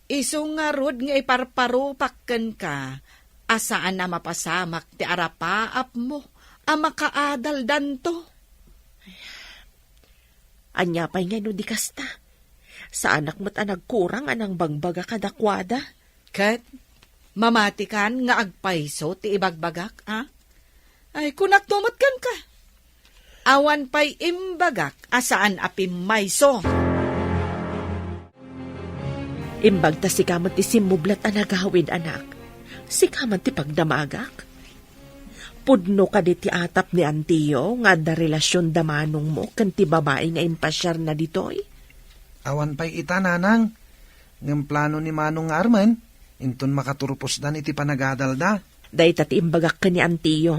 Isu ngarud nga iparparupak kenka a saan a mapasamak ti arapaapmo a makaadaldanto. Ania pay ngay no di kasta? Saanak met a nagkurang a nangbagbaga kadakuada. Ket mamatikan nga agpayso ti ibagbagak, a? Ay, kunakto met kenka. Awan pay imbagak a saan a pimmayso. Imbag ta sika met ti simmublat a nagawid, anak. Sika man ti pagdamagak. Pudno kadi ti atap ni Antiyo nga adda relasion da manongmo ken ti babai nga impasiarna ditoy? Awan pay ita, Nanang. Ngem plano ni Manong nga armen, inton makaturposdan iti panagadalda. Dayta ti imbagak ken ni Antiyo,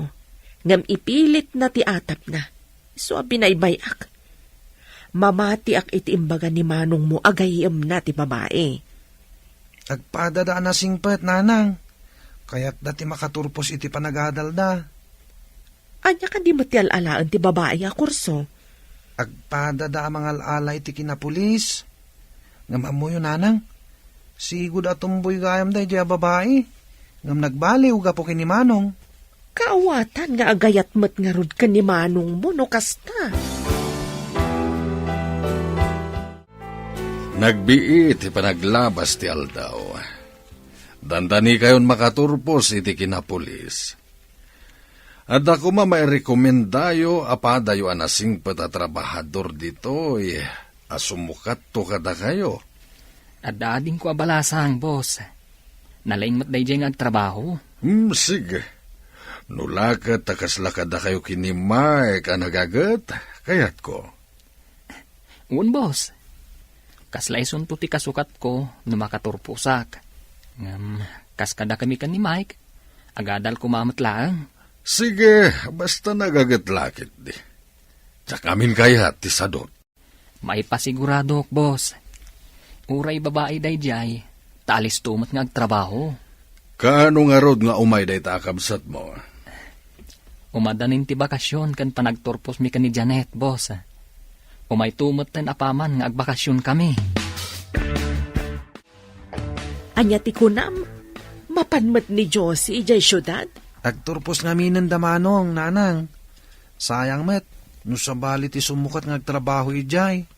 ngem ipilitna ti atapna. Isu a binaybay-ak. Mamatiak iti imbaga ni manongmo a gayyemna ti babai. Agpadada a nasingpet, Nanang. Kayatda ti makaturpos iti panagadalda. Ania kadi met ti al-alaen ti babai a kurso? Agpadada a mangal-ala iti kinapulis. Ngem ammoyo, Nanang, sigud a tumboy gayam daydiay a babai. Ngem nagbaliw gapu ken ni Manong. Kaawatan nga agayat met ngarud ken ni manongmo no kasta. Nagbiit ti panaglabas ti aldaw. Dandanikayon makaturpos iti kinapulis. Adda koma mairekomendayo a padayo a nasingpet a trabahador ditoy a sumukatto kadakayo. Adda adingko a balasang, boss. Nalaing met daydiay nga agtrabaho. Hmm, sige. No la ket ta kasla kadakayo ken ni Mike a nagaget, kayatko. Wen, boss. Kasla isunto ti kasukatko no makaturposak. Ngem, kas kadakami ken ni Mike, agadal koma met laeng. Sige, basta nagaget la ketdi. Diak amin kayat ti sadot. Maipasiguradok, boss. Uray babai daydiay, ta alisto met nga agtrabaho. Kaano ngarud nga umay dayta a kabsatmo? Umadanin ti bakasion ken panagturposmi ken ni Janet, boss. Umayto metten apaman nga agbakasionkami. Ania ti kunam? Mapan met ni Josie idiay siudad? Agturpos ngaminen da manong, Nanang. Sayang met, no sabali ti sumukat nga agtrabaho idiay.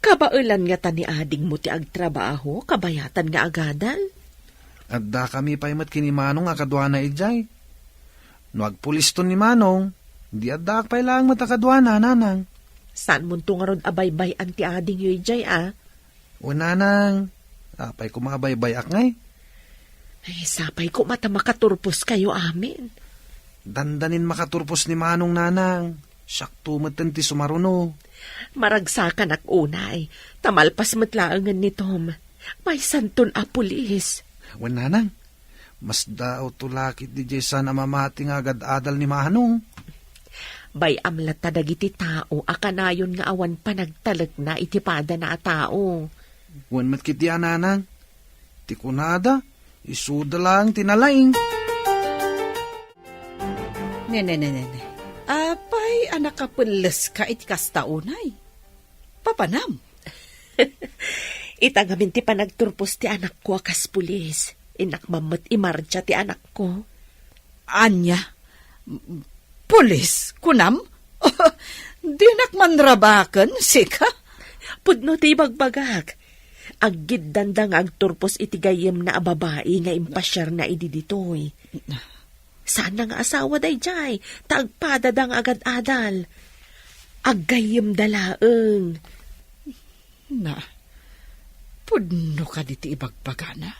Kabaelan ngata ni adingmo ti agtrabaho, kabayatan nga agadal? Addakami pay met ken ni Manong a kaduana idiay. No agpuliston ni Manong, di addaak pay laeng met a kaduana, Nanang. Saanmonto ngarud a baybay-an ti adingyo idiay, a? Wen, Nanang, apay koma a baybay-ak ngay? Ay, sapay koma ta makaturposkayo amin. Dandanin makaturpos ni Manong, Nanang. Siakto metten ti sumaruno. Maragsakanak unay, ta malpas met laengen ni Tom. Maysanton a pulis. Wen, Nanang, masdaawto la ketdi diay saan a mamati nga agad-adal ni Manong. Bay-am latta dagiti tao a kanayon nga awan panagtalekna iti padana a tao. Wen met ketdi a, Nanang. Ti kunada, isuda laeng ti nalaing. Ne, ne, ne, ne, ne. Apay a nakapelleska iti kasta unay? Papanam? Ita ngamin ti panagturpos ti anakko a kas pulis. Innak mammet imartsia ti anakko. Ania? Pulis, kunam? Dinak manrabaken, sika? Pudno ti ibagbagak. Aggiddanda nga agturpos iti gayyemna a babai nga impasiarna idi ditoy. Saanna nga asawa daydiay, ta agpadada nga agad-adal. Aggayyemda laeng. Na, pudno kadi ti ibagbagana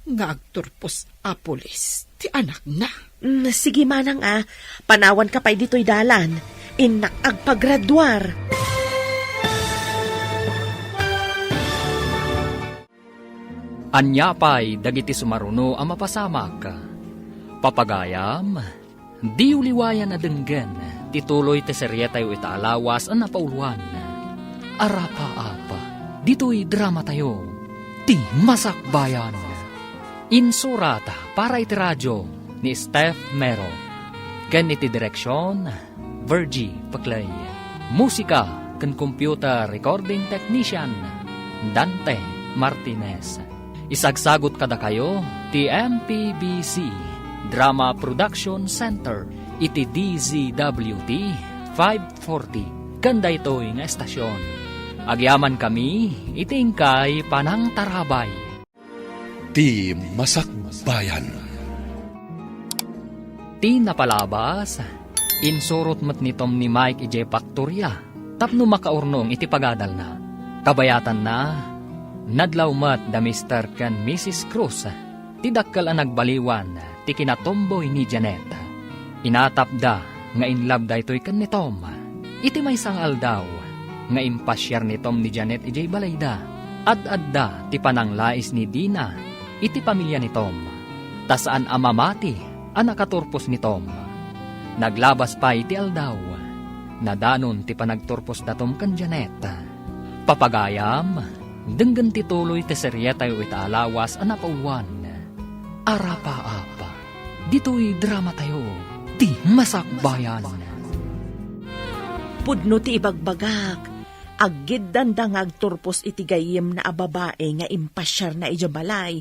nga agturpos a pulis ti anakna? Mm, sige manang a, panawanka pay ditoy dalan. Innak agpagraduar. Ania pay dagiti sumaruno a mapasamak? Papagayam, diyo liwayan a denggen ti tuloy ti serietayo ita a lawas a napauluan, Arapaap, ditoy dramatayo, Ti Masakbayan. Insurat para iti radio ni Steph Mero, ken iti direksion, Virgie Peclay. Musika ken computer recording technician, Dante Martinez. Isagsagut kadakayo ti M P B C Drama Production Center iti D Z W T five forty ken daytoy nga estasion. Agyamankami iti inkay panangtarabay. Ti Masakbayan. Ti napalabas, insurot met ni Tom ni Mike idiay paktoria tapno makaurnong iti pagadalna. Kabayatanna, nadlaw met da Mister ken Missus Cruz, ti dakkel a nagbaliwan ti kinatumboy ni Janet. Inatapda nga in love daytoy ken ni Tom. Iti maysa nga aldaw nga impasiar ni Tom ni Janet idiay balayda, ad-adda ti pananglais ni Dina iti pamilya ni Tom, ta saan a mamati a nakaturpos ni Tom. Naglabas pay ti aldaw, nadanon ti panagturpos da Tom ken Janet. Papagayam, denggen ti tuloy ti serietayo ita a lawas a napauluan, Arapaap. Ditoy dramatayo, Ti Masakbayan. Pudno ti ibagbagak, aggiddanda nga agturpos iti gayyemna a babai nga impasiarna idiay balay.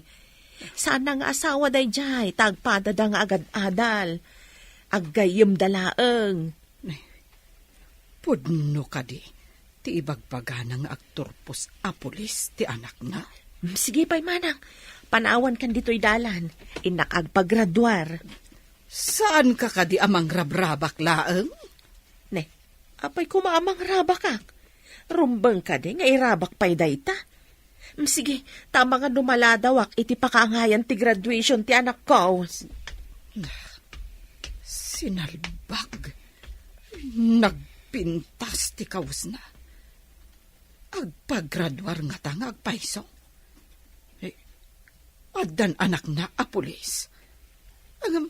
Saanna nga asawa daydiay, ta agpadada nga agad-adal. Aggayyemda laeng. Pudno kadi ti ibagbagana nga agturpos a pulis ti anakna? Mm, sige pay manang, panawankan ditoy dalan. Innak agpagraduar. Saanka kadi a mangrabrabak laeng? Ne, apay koma a mangrabakak? Rumbeng kadi nga irabak pay dayta? Mm, sige, ta amangan no maladawak iti pakaangayan ti graduation ti anakko. Sinalbag. Nagpintas ti kawesna. Agpagraduar ngata nga agpayso? Eh, addan anakna a pulis. Ngem,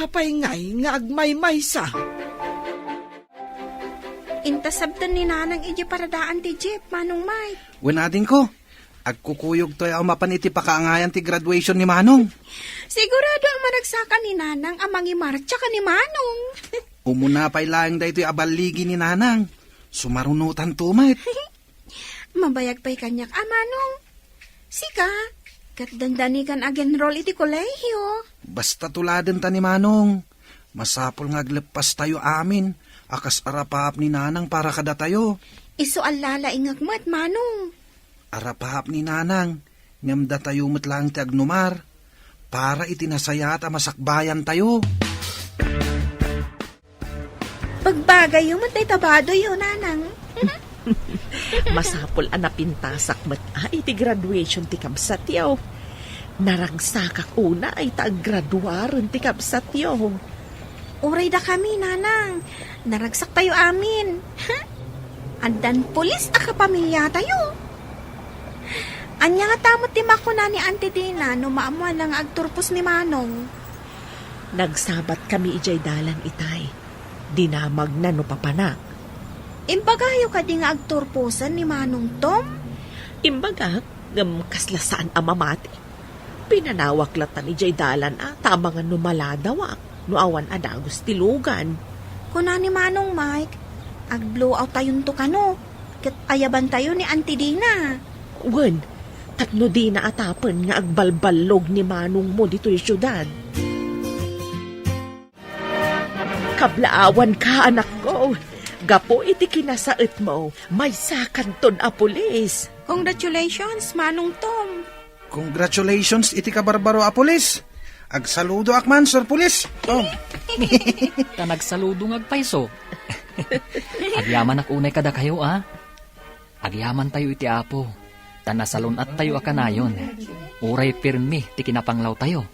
apay ngay nga agmaymaysa? Inta sabten ni Nanang idiay paradaan ti jeep, Manong Mike. Wen, adingko, agkukuyogtoy a umapan iti pakaangayan ti graduation ni Manong. Sigurado a maragsakan ni Nanang a mangimartsa ken ni Manong. Umuna pay laeng daytoy a balligi ni Nanang. Sumarunotanto met. Mabayag pay kaniak a, Manong. Sika, ket dandani kan ag-enroll iti kolehio. Basta tuladenta ni Manong. Masapul nga agleppastayo amin a kas arapaap ni Nanang para kadatayo. Isu a lalaingek met, Manong. Arapaap ni Nanang, ngem datayo met laeng ti agnumar para iti nasayaat a masakbayantayo. Pagbagayyo met dayta badoyyo, Nanang. Masapul a napintasak met a iti graduation ti kabsatyo. Naragsakak unay ta aggraduaren ti kabsatyo. Uray dakami, Nanang. Naragsaktayo amin. Addan pulis a kapamiliatayo. Ania ngata met ti makuna ni Auntie Dina no maammoanna nga agturpos ni Manong? Nagsabatkami idiay dalan, itay. Dinamagna no papanak. Imbagayo kadi nga agturposen ni Manong Tom? Imbagak, ngem kasla saan a mamati. Pinanawak latta idiay dalan a, ta amangan no maladawak, no awan a dagus ti lugan. Kuna ni Manong Mike, ag-blowout tayonto kano, ket ayabantayo ni Auntie Dina. Wen, tapno dina atapen nga agbalballog ni manongmo ditoy siudad. Kablaawanka, anakko. Gapu iti kinasaetmo, maysakanton a pulis. Congratulations, Manong Tom. Congratulations iti kabarbaro a pulis. Agsaludoak man, Sir Pulis. Oh. Ta nagsaludo nga agpayso. Agyamanak unay kadakayo, a. Agyamantayo iti Apo, ta nasalun-attayo a kanayon. Uray pirmi ti kinapanglawtayo.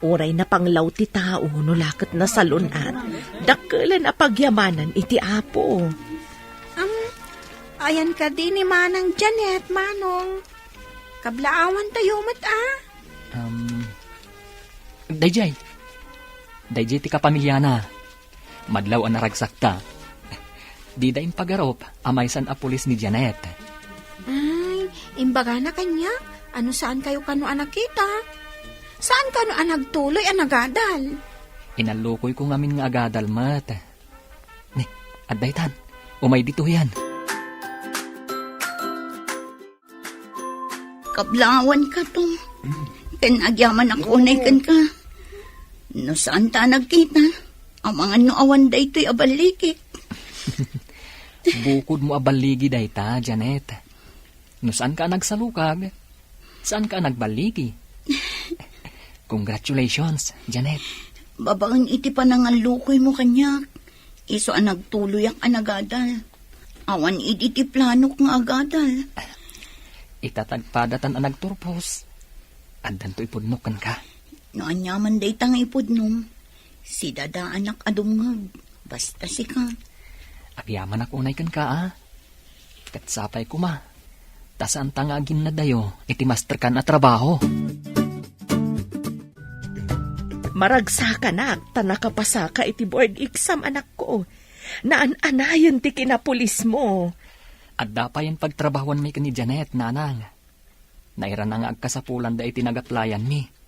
Uray napanglaw ti tao no la ket nasalun-at, dakkelen a pagyamanan iti Apo. Am, ayan kadi ni Manang Janet, Manong. Kablaawantayo met, a? Um, dayjay. Dayjay ti kapamiliana. Madlaw a naragsakta. Dida impagarup a maysan a pulis ni Janet. Ay, imbagana kaniak a no saankayo kano a nakita. Saan kano a nagtuloy a nagadal? Inallukoyko ngamin nga agadal met. Ni, adda itan. Umay ditoyan. Kablaawanka, Tom. Ken agyamanak unay kenka. No saanta a nagkita, amangan no awan daytoy a balligik. Bukodmo a balligi dayta, Janet. No saanka a nagsalukag, saanka a nagballigi. Congratulations, Janet. Babaen iti panangallukoymo kaniak, isu a nagtuloyak a nagadal. Awan idi ti planok nga agadal. Ita tagpadatan a nagturpos, addanto ipudnok kenka. No aniaman dayta nga ipudnom, sidadaanak a dumngeg, basta sika. Agyamanak unay kenka, a. Ket sapay koma, ta saanta nga aginnadayo iti masterkan a trabaho. Maragsakanak ta nakapasaka iti board exam, anakko. Naan-anayen ti kinapulismo. Adda payen pagtrabahuanmi ken ni Janet, nanang. Nairana nga agkasapulanda iti nag-applyanmi.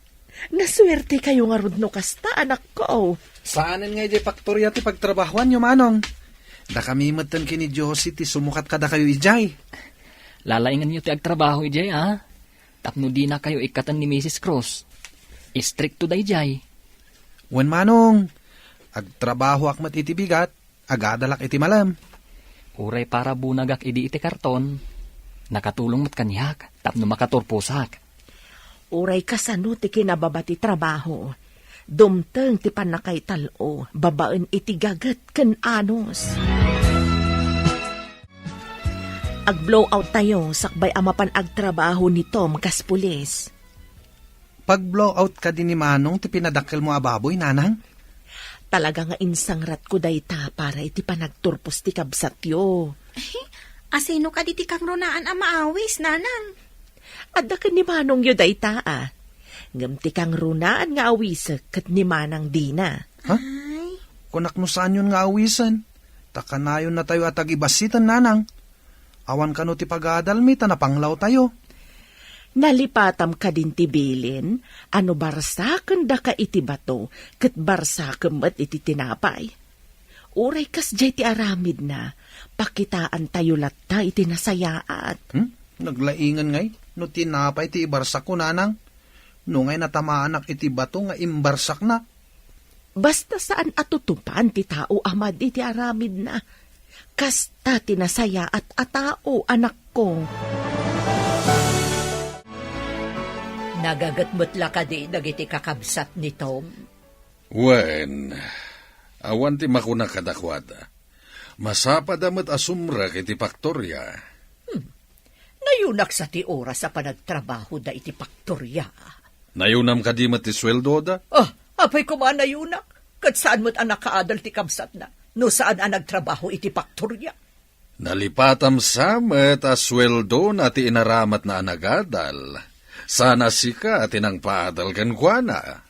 Nasuertekayo ngarud no kasta, anakko. Saanen nga idiay faktoria ti pagtrabahuanyo, manong. Dakami metten ken ni Josie ti sumukat kadakayo idiay. Lalaingenyo ti agtrabaho idiay, a? Tapno dinakayo ikkaten ni Misis Cruz. Istrikto daydiay. Wen, manong. Agtrabahoak met iti bigat. Agadalak iti malem. Uray para bunagak idi iti karton, nakatulong met kaniak tapno makaturposak. Uray kasano ti kinababa ti trabaho, dumteng ti pannakaital-o babaen iti gaget ken anus. Ag-blowout tayo sakbay a mapan agtrabaho ni Tom kas pulis. Pag-blowout kadi ni Manong ti pinadakkelmo a baboy, nanang? Talaga nga insangratko dayta para iti panagturpos ti kabsatyo. Asino kadi ti kangrunaan a maawis, nanang? Adda ken ni Manongyo dayta, a. Ngem ti kangrunaan nga awisek ket ni Manang Dina. Ha? Ay. Kunak no saanyon nga awisen. Ta kanayonnatayo a tagibassiten, nanang. Awan kano ti pagadalmi ta napanglawtayo. Nalipatam kadin ti bilin a no barsakendaka iti bato ket barsakem met iti tinapay. Uray kasdiay ti aramidna, pakitaantayo latta iti nasayaat. Hmm? Naglaingen ngay no tinapay ti ibarsakko, nanang. No ngay natamaanak iti bato nga imbarsakna. Basta saan a tutupan ti tao a madi ti aramidna. Kasta ti nasayaat a tao, anakko. Nagaget met la kadi dagiti kakabsat ni Tom? Wen, awan ti makuna kadakuada. Masapada met a sumrek iti paktoria. Hmm. Nayunak sa ti oras a panagtrabahoda iti paktoria. Nayunam kadi met ti sueldoda? Ah, apay koma nayunak? ket saan met a nakaadal ti kabsatna no saan a nagtrabaho iti paktoria. Nalipatam sa met a sueldona ti inaramatna a nagadal. Saan a sika ti nangpaadal kenkuana.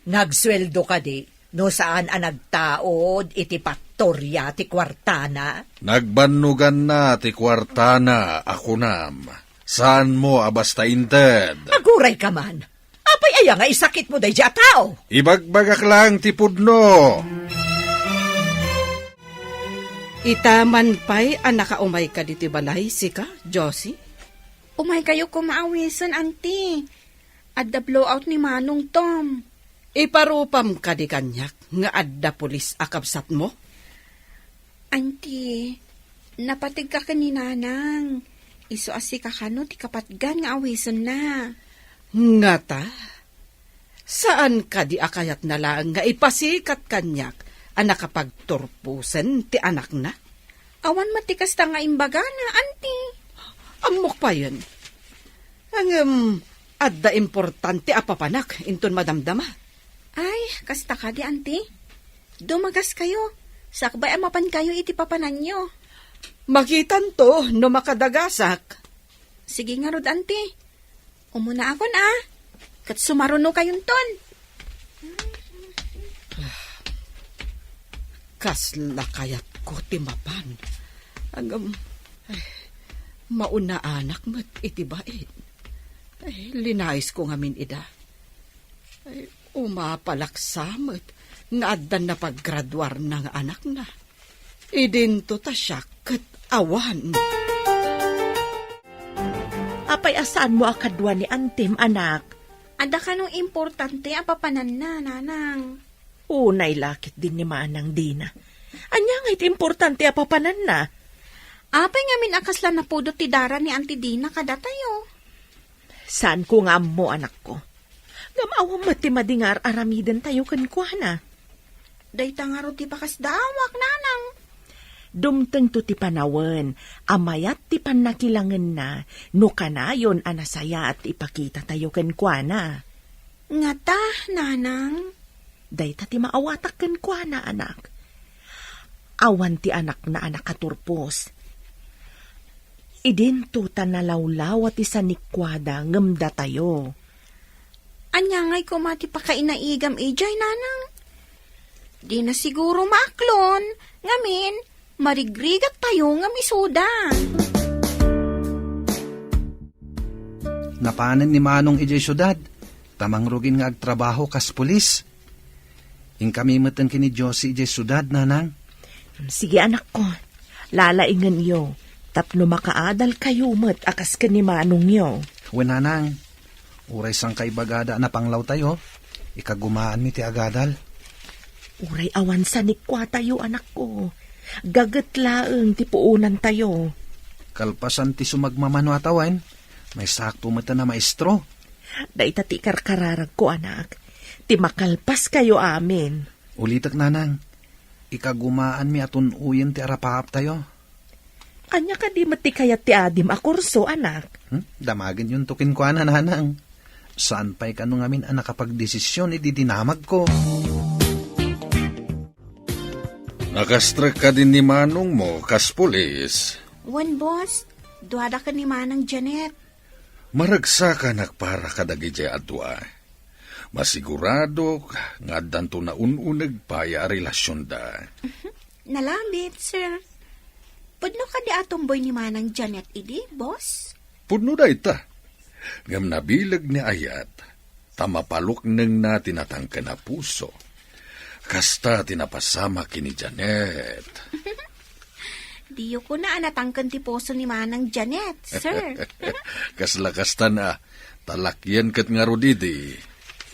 Nagsueldo kadi no saan a nagtaud iti paktoria ti kuartana? Nagbannoganna ti kuartana a kunam. Saanmo a basta inted. Aguray ka man. Apay aya nga isakitmo daydi a tao? Ibagbagak laeng ti pudno. Ita man pay a nakaumayka ditoy balay, sika, Josie? Umaykayo koma awisen, Auntie. Adda blowout ni Manong Tom. Iparupam kadi kaniak nga adda pulis a kabsatmo? Auntie, napategka ken ni Nanang. Isu a sika kano ti kapatgan nga awisenna. Ngata? Saan kadi a kayatna laeng nga ipasikat kaniak a nakapagturposen ti anakna? Awan met ti kasta nga imbagana, Auntie. Ammok payen. Ngem, adda importante a papanak inton madamdama. Ay, kasta kadi, Auntie? Dumagaskayo. Sakbay a mapankayo iti papananyo. Makitanto no makadagasak. Sige ngarud, Auntie. Umunaakon, a. Ket sumarunokayonton. Kasla kayatko ti mapan. Ngem, ay, maunaanak met iti bain. Ay, linayisko ngamin ida. Ay, umapalak sa met nga addan napaggraduarna nga anakna. Idinto ta siak ket awan. Apay a saanmo a kadua ni Antem, anak? Adda kano importante a papananna, Nanang? Unay la ketdin ni Manang Dina. Ania ngay ti importante a papananna? Apay ngamin a kasla napudot ti dara ni Auntie Dina kadatayo? Saanko nga ammo, anakko. Ngem awan met ti madi nga ar-aramidentayo kenkuana. Dayta ngarud ti pakasdaawak, Nanang. Dumtengto ti panawen a mayat ti pannakilangenna no kanayon a nasayaat ti ipakitatayo kenkuana. Ngata, Nanang? Dayta ti maawatak kenkuana, anak. Awan ti anakna a nakaturpos. Idinto ta nalawlawa ti sanikuada ngem datayo. Ania ngay koma ti pakainaigam idiay, Nanang? Dina siguro maaklon, ngamin, marigrigattayo ngem isuda. Napanen ni Manong idiay siudad, ta mangrugin nga agtrabaho kas pulis. Inkami metten ken ni Josie idiay siudad, Nanang. Sige, anakko. Lalaingenyo, tapno makaadalkayo met a kas ken ni manongyo. Wen, Nanang. Uray sangkaibagada a napanglawtayo, ikagumaanmi ti agadal. Uray awan sanikuatayo, anakko. Gaget laeng ti puonantayo. Kalpasan ti sumagmamano a tawen, maisakto metten a maestro. Dayta ti ikarkararagko, anak. Ti makalpaskayo amin. Ulitek, Nanang. Ikagumaanmi a tun-oyen ti arapaaptayo. Ania kadi met ti kayat ti adim a kurso, anak? Hmm? Damagenyonto kenkuana, Nanang. Saan pay kano ngamin a nakapagdesisyon idi dinamagko. Nakastrek kadi ni manongmo kas pulis? Wen, boss. Duada ken ni Manang Janet. Maragsakanak para kadagidiay a dua. Masiguradok nga addanto naun-uneg pay a relasionda. Nalabit, sir. Pudno kadi a tumboy ni Manang Janet idi, boss? Pudno dayta. Ngem nabileg ni Ayat, ta mapaluknengna ti natangken a puso. Kasta ti napasamak ken ni Janet. Diyo kuna a natangken ti puso ni Manang Janet, sir. Kasla kasta na, talakian ket ngarud idi.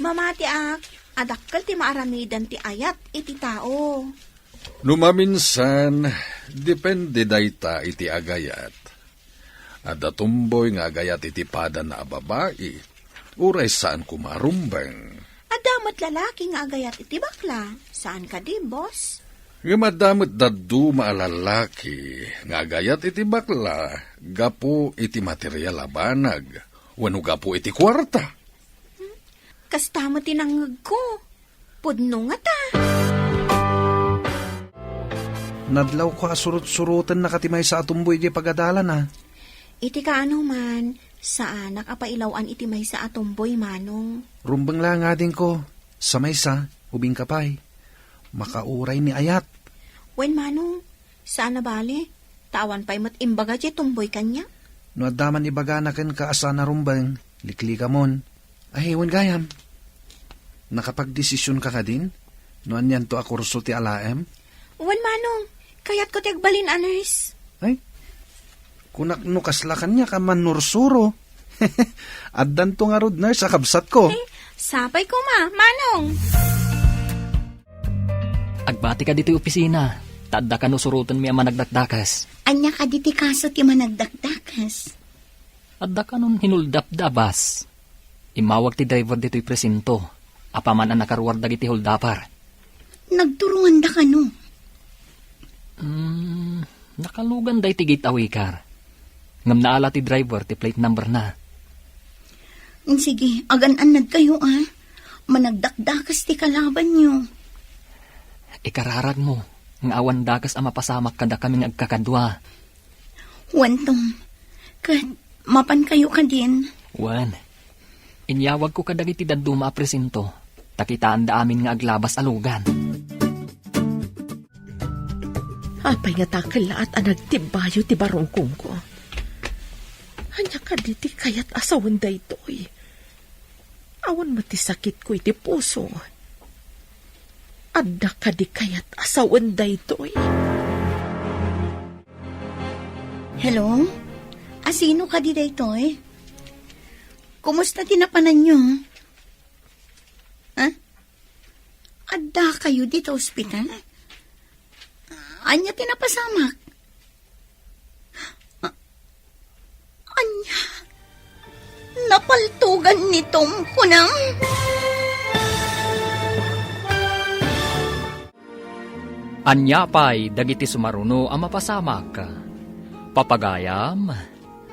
Mamatiak, a dakkel ti maaramidan ti Ayat iti tao. No maminsan, depende dayta iti agayat. Adda tumboy nga agayat iti padana a babai, uray saan koma a rumbeng. Adda met lalaki nga agayat iti bakla, saan kadi, boss? Ngem adda met dadduma a lalaki nga agayat iti bakla gapu iti material a banag wenno gapu iti kuarta. Kasta met ti nangngegko. Pudno ngata. Nadlawko a surot-surotenna ka ti maysa a tumboy idiay pagadalana. Iti kaano man, saanak a pailaw-an iti maysa a tumboy, Manong. Rumbeng la ngadinko, sa maysa, ubingka pay. Makauray ni ayat. Wen, Manong, saan a bale. Ta awan pay met imbaga diay tumboy kaniak. No adda man ibagana kenka a saan a rumbeng, liklikamon. Ay, wen gayam. Nakapagdesisionka kadin? No anianto a kurso ti alaem? Wen, Manong. Kayatko ti agbalin a nurse. Ay, kunak no kasla kaniak a mannursuro. Addanto ngarud nurse a kabsatko. Eh, sapay koma, Manong. Agbati ka ditoy opisina, ta adda kano surotenmi a managdakdakes. Ania kadi ti kaso ti managdakdakes? Adda kanon hinuldapda a bus. Immawag ti driver ditoy presinto, apaman a nakaruar dagiti huldapper. Nagturonganda kano? Hmm, nakalugan daytoy gate a wicker. Ngem naala ti driver ti plate number na. Sige, agan-annad kayo, a. Managdakdakes ti kalabanyo. Ikararagmo nga awan dakes a mapasamak kadakami nga agkakadua. Wen, Tom, ket mapan kayo kadin? Wen, inyawagko kadagiti dadduma a presinto, ta kitaanda amin nga aglabas a lugan. Apay nga ta kellaat a nagtimbayo ti barukongko? Ania kadi ti kayat a sawen daytoy? Awan met ti sakitko iti puso. Adda kadi kayat a sawen daytoy? Hello? Asino kadi daytoy? Kumusta ti napananyo? Ha? Adda kayo dita ospital? Ania ti napasamak? A-, ania? Napaltogan ni Tom, kunam? Ania pay dagiti sumaruno a mapasamak? Papagayam,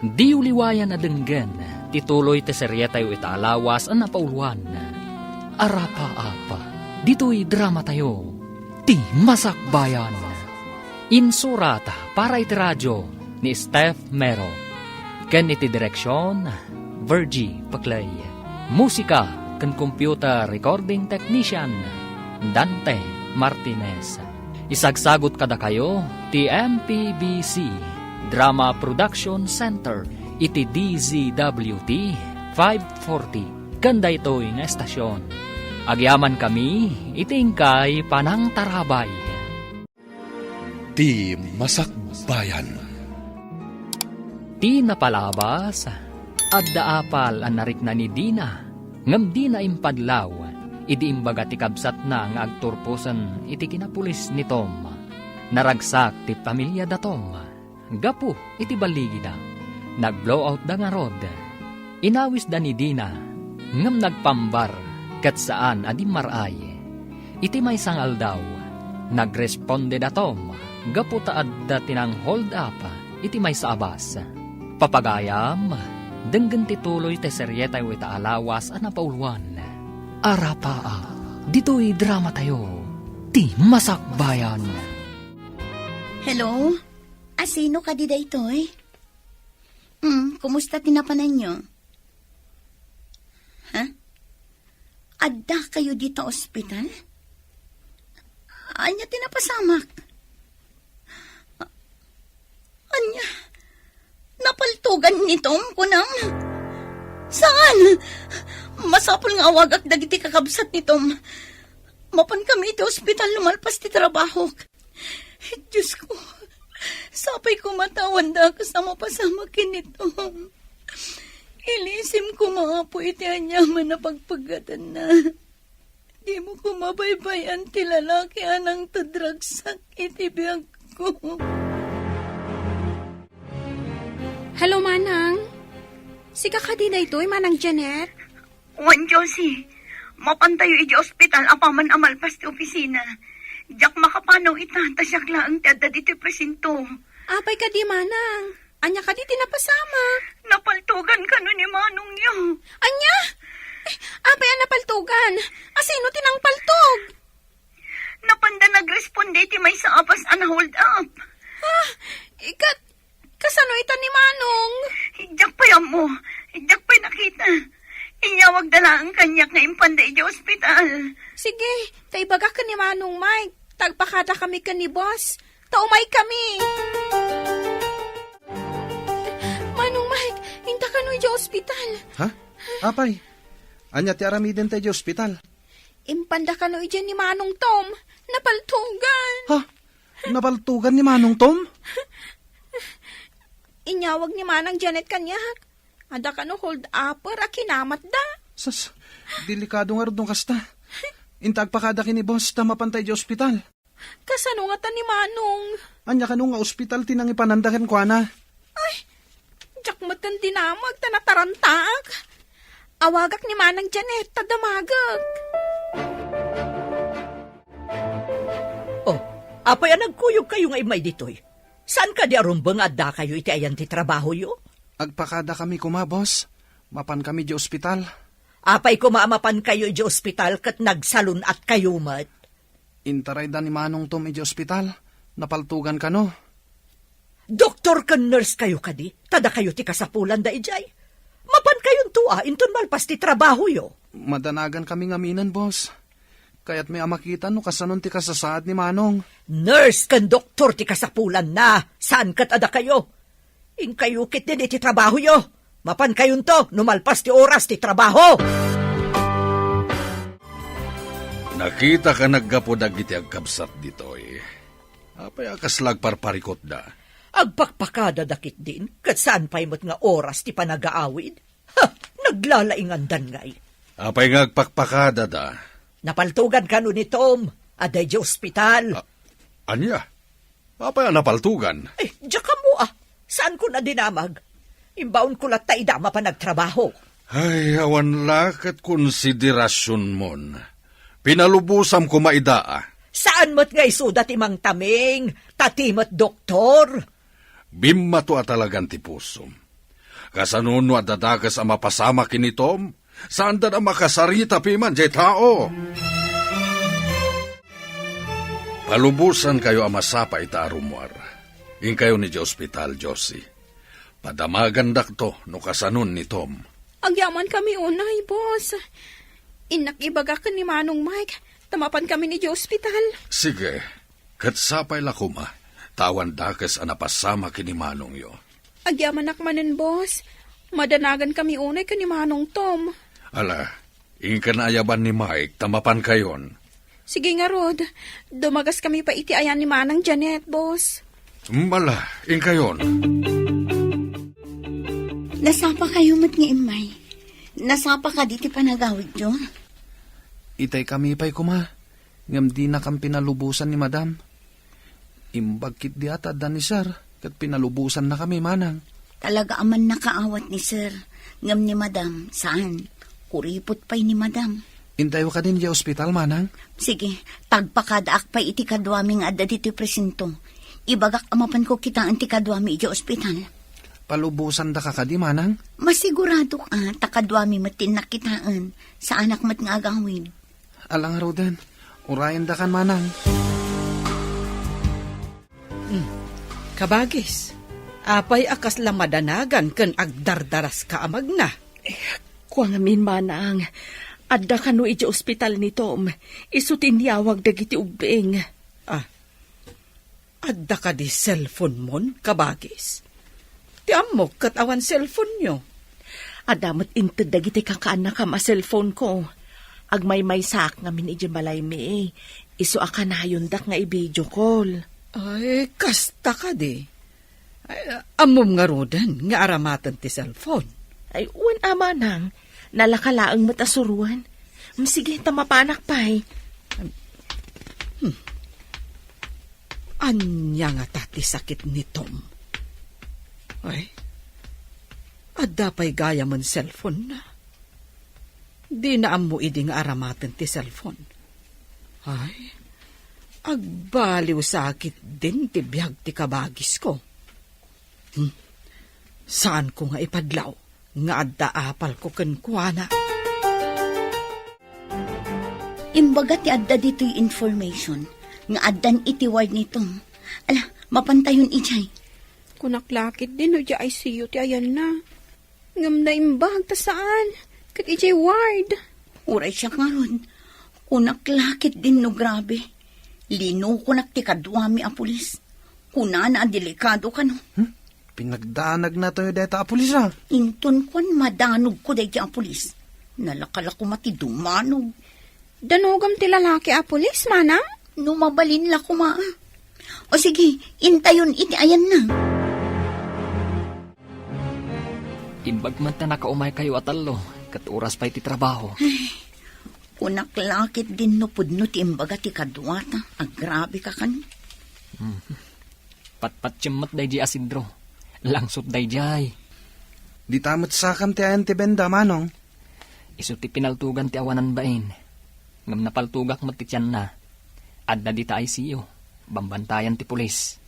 diyo liwayan a denggen ti tuloy ti serietayo ita a lawas a napauluan, Arapaap, ditoy dramatayo, Ti Masakbayan. Insurat para iti radio ni Steph Mero, ken iti direksion, Virgie Paclay. Musika ken computer recording technician, Dante Martinez. Isagsagut kadakayo ti M P B C Drama Production Center iti D Z W T five forty ken daytoy nga estasion. Agyamankami iti inkay panangtarabay. Ti Masakbayan. Ti napalabas, adda apal a narikna ni Dina, ngem dina impadlaw idi imbaga ti kabsatna nga agturposen iti kinapulis ni Tom. Naragsak ti pamiliada Tom gapu iti balligida. Nag-blowoutda ngarud. Inawisda ni Dina, ngem nagpambar ket saan a dimmar-ay. Iti maysa nga aldaw, nagresponde da Tom gapu ta adda ti nang-hold up iti maysa a bus. Papagayam, denggen ti tuloy ti serietayo ita a lawas a napauluan. Arapaap, ditoy dramatayo, Ti Masakbayan. Hello? Asino kadi daytoy? Hmm, kumusta ti napananyo? Ha? Adda kayo dita ospital? Ania ti napasamak? A-, ania? Napaltogan ni Tom, kunam? Saan? Masapul nga awagak dagiti kakabsat ni Tom. Mapan kami iti ospital lumalpas ti trabahok. Diosko, sapay koma ta awan dakes a mapasamak ken ni Tom. Ilisim koma, Apo, iti aniaman a pagpeggetanna. Dimo koma baybay-an ti lalaki a nangtedragsak iti biagko. Hello, Manang. Sika kadi daytoy, Manang Janet? Wen, Josie, mapantayo idiay ospital apaman a malpas ti opisina. Diak makapanaw ita, ta siak laeng ti adda ditoy presinto. Apay kadi, Manang? Ania kadi ti napasamak? Napaltogan kano ni manongyo. Ania? Eh, apay a napaltogan? Asino ti nangpaltog? Napanda nagresponde iti maysa a bus a na-hold up. Oh, diak pay nakita. Inyawagda laeng kaniak nga impanda idiay ospital. Sige, ta ibagak ken ni Manong Mike, ta agpakadakami ken ni Boss, ta umaykami. Manong Mike, inta kano idiay ospital? Ha? Apay, ania ti aramidenta idiay ospital? Impanda kano idiay ni Manong Tom. Napaltugan. Ha? Napaltugan ni Manong Tom? Inyawag ni Manang Janet kaniak. Adda kano hold-upper a kinamatda. Sus, delikado ngarud no kasta. Inta agpakada ken ni Boss ta mapanta idiay ospital. Kasano ngata ni Manong? Ania kano nga ospital ti nangipananda kenkuana? Ay, diak met ken dinamag ta natarantaak. Awagak ni Manang Janet ta damagek. Oh, apay a nagkuyogkayo nga immay ditoy? Saan kadi a rumbeng nga addakayo iti ayan ti trabahoyo? Agpakadakami koma, boss. Mapankami idiay ospital. Apay koma a mapankayo idiay ospital ket nagsalun-atkayo met? Intarayda ni Manong Tom idiay ospital. Napaltugan kano. Doktor ken nurse kayo kadi? Ta dakayo ti kasapulanda idiay. Mapankayonto a inton malpas ti trabahoyo. Madanagankami ngaminen, boss. Kayatmi a makita no kasanon ti kasasaad ni Manong. Nurse ken doktor ti kasapulanna, saan ket a dakayo. Inkayo ketdin iti trabahoyo. Mapankayonto no malpas ti oras ti trabaho. Nakitak a naggapu dagiti agkabsat ditoy. Apay a kasla agparparikutda? Agpakpakadada ketdin, ket saan pay met nga oras ti panagaawid? Ha! Naglalaingandan ngay. Apay nga agpakpakadada? Napaltugan kano ni Tom, adda idiay ospital. A-, ania? Apay a napaltugan? Eh, diak ammo a. Saanko a dinamag? Imbaonko latta ida mapan agtrabaho. Ay, awan la ket konsiderasionmon. Pinalubosam koma ida a. Saan met nga isuda ti mangtaming, ta ti met doktor? Bimmato a talagan ti pusom. Kasano no adda dakes a mapasamak ken ni Tom? Saanda a makasarita piman diay tao. Palubosankayo a masapa ita a rummuar. Inkayon idiay ospital, Josie. Padamagandakto no kasanon ni Tom. Agyamankami unay, boss. Innak ibaga ken ni Manong Mike, ta mapankami idiay ospital. Sige, ket sapay la koma, ta awan dakes a napasamak ken ni manongyo. Agyamanak manen, boss. Madanagankami unay ken ni Manong Tom. Ala, inka naayaban ni Mike ta mapankayon. Sige ngarud, dumagaskami pay iti ayan ni Manang Janet, boss. Ala, inkayon. Nasapakayo met nga immay. Nasapa kadi ti panagawidyo? Itaykami pay koma, ngem dinakam pinalubosan ni Madam. Imbag ketdi a ta adda ni Sir, ket pinalubosannakami, Manang. Talaga a mannakaawat ni Sir, ngem ni Madam, saan. Kuripot pay ni Madam. Intayo kadin idiay ospital, Manang? Sige, ta agpakadaak pay iti kaduami nga adda ditoy presinto. Ibagak a mapanko kitaen ti kaduami idiay ospital. Palubosandaka kadi, Manang? Masiguradok a ta kaduami met ti innak kitaen. Saanak met nga agawid. Ala ngaruden, urayendakan, Manang. Hmm. Kabagis, apay a kasla madanagan ken agdardaraska a magna? Eh, kua ngamin, Manang, adda kano idiay ospital ni Tom. Isu ti inyawag dagiti ubbing. Ah, adda kadi cellphone-mon, kabagis? Ti ammok ket awan cellphone-yo. Adda met inted dagiti kakaannakam a cellphone-ko. Agmaymaysaak ngamin idiay balaymi. Isu a kanayondak nga i-video call. Ay, kasta kadi. Ay, ammom ngaruden nga aramaten ti cellphone? Ay, wen a, Manang. Nalaka laeng met a suroen. Mm, sige, ta mapanak pay. Hmm. Ania ngata ti sakit ni Tom? Ay, adda pay gayamen cellphone-na. Dina ammo idi nga aramaten ti cellphone. Ay, agbaliw sa ketdin ti biag ti kabagisko. Hmm. Saanko nga ipadlaw nga adda apalko kenkuana. Imbaga ti adda ditoy information nga addan iti ward ni Tom. Ala, mapantayon idiay. Kunak la ketdin no idiay I C U ti ayanna. Ngem naimbag ta saan. Ket idiay ward. Uray siak ngarud, kunak la ketdin no grabe. Linukonak ti kaduami a pulis. Kunana a delikado kano. Hmm? Pinagdanagna tayo deta a pulis, ah. Inton kuan madanogko daydi a pulis. Nalaka la koma ti dumanog. Danogam ti lalaki a pulis, manang? No mabalin la koma, ah. O sige, intayon iti ayanna. Imbag man ta nakaumaykayo a tallo, ket oras pay ti trabaho. Ay, kunak la ketdin no pudno ti imbaga ti kaduata, agrabe ka kan. Hmm. Patpatiem met daydi a sidro. Langsot daydiay. Dita met sakam ti ayan ti benda, manong. Isu ti pinaltugan ti awanan bain. Ngem napaltugak met ti tianna. Adda dita I C U. Bambantayan ti pulis.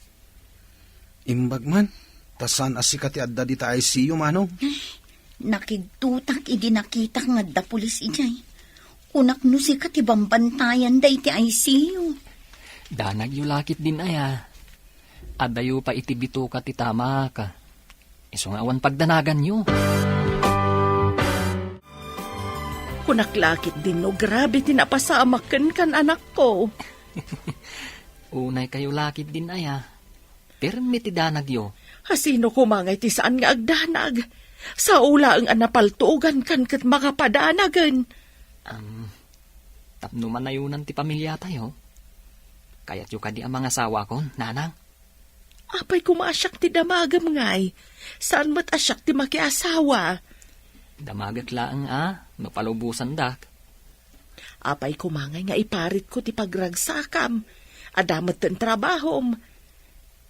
Imbag man, ta saan a sika ti adda dita I C U, manong? Nakigtotak idi nakitak nga adda pulis idiay. Kunak no sika ti bambantayan daydi I C U. Danagyo la ketdin aya. Addayo pay iti bitoka ti tamak. Isu nga awan pagdanaganyo. Kunak la ketdin no grabe ti napasamak kenka, anakko. Unaykayo la ketdin aya. Pirmi ti danagyo. Asino koma ngay ti saan nga agdanag? Sao laeng a napaltugankan ket makapadanagen. Am, tapno manayonan ti pamiliatayo. Kayatyo kadi a mangasawakon, nanang? Apay koma a siak ti damagem ngay? Saan met a siak ti makiasawa? Damagek laeng a, no palubosandak. Apay koma ngay nga iparitko ti pagragsakam? Adda metten trabahom.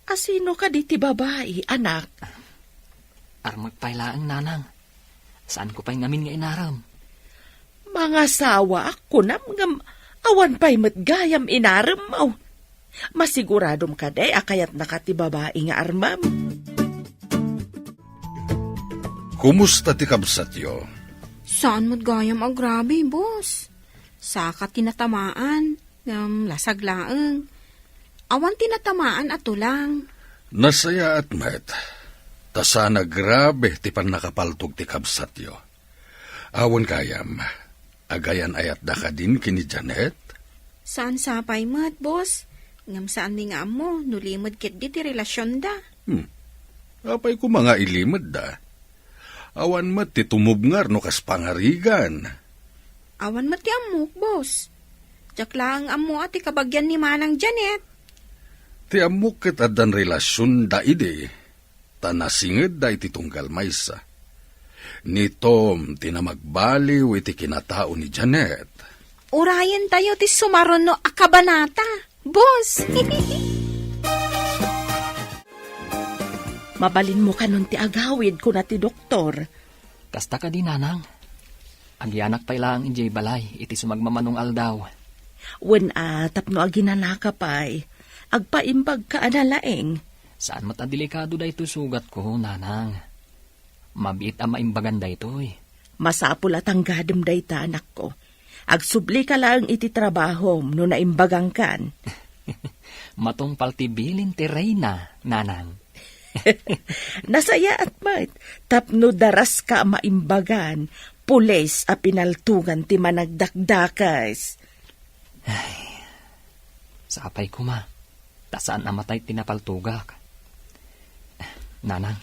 Asino kadi ti babai, anak? Armek pay laeng, nanang. Saanko pay ngamin nga inarem. Mangasawaak, kunam, ngem awan pay met gayam inaremmo. Masiguradom kadi a kayatnaka ti babai nga armem? Kumusta ti kabsatyo? Saan met gayam agrabe, boss. Saka ti natamaan, ngem lasag laeng. Awan ti natamaan a tulang. Nasayaat met, ta saan a grabe ti pannakapaltog ti kabsatyo. Awan gayam, agayan-ayatda kadin ken ni Janet? Saan sapay met, boss. Ngem saanmi nga ammo no limed ketdi ti relasionda. Hmm. Apay koma nga ilimedda? Awan met ti tumubngar no kas pangarigan. Awan met ti ammok, boss. Diak laeng ammo a ti kabagian ni Manang Janet. Ti ammok ket addan relasionda idi, ta nasingedda iti tunggal maysa. Ni Tom ti namagbaliw iti kinatao ni Janet. Urayentayo ti sumaruno a kabanata, boss. Mabalinmo kanon ti agawid, kuna ti doktor. Kasta kadi, nanang? Agyanak pay laeng idiay balay iti sumagmamanong aldaw. Wen a, tapno aginanaka pay, agpaimbagka a nalaing. Saan met a delikado daytoy sugatko, nanang. Mabiit a maimbagan daytoy. Masapul a tanggadem dayta, anakko. Agsublika laeng iti trabahom no naimbagangkan. Matungpal ti bilin ti reyna, nanang. Nasayaat met, tapno daraska a maimbagan, pulis a pinaltugan ti managdakdakes. Ay, sapay koma, ta saan a matay ti napaltugak. Nanang,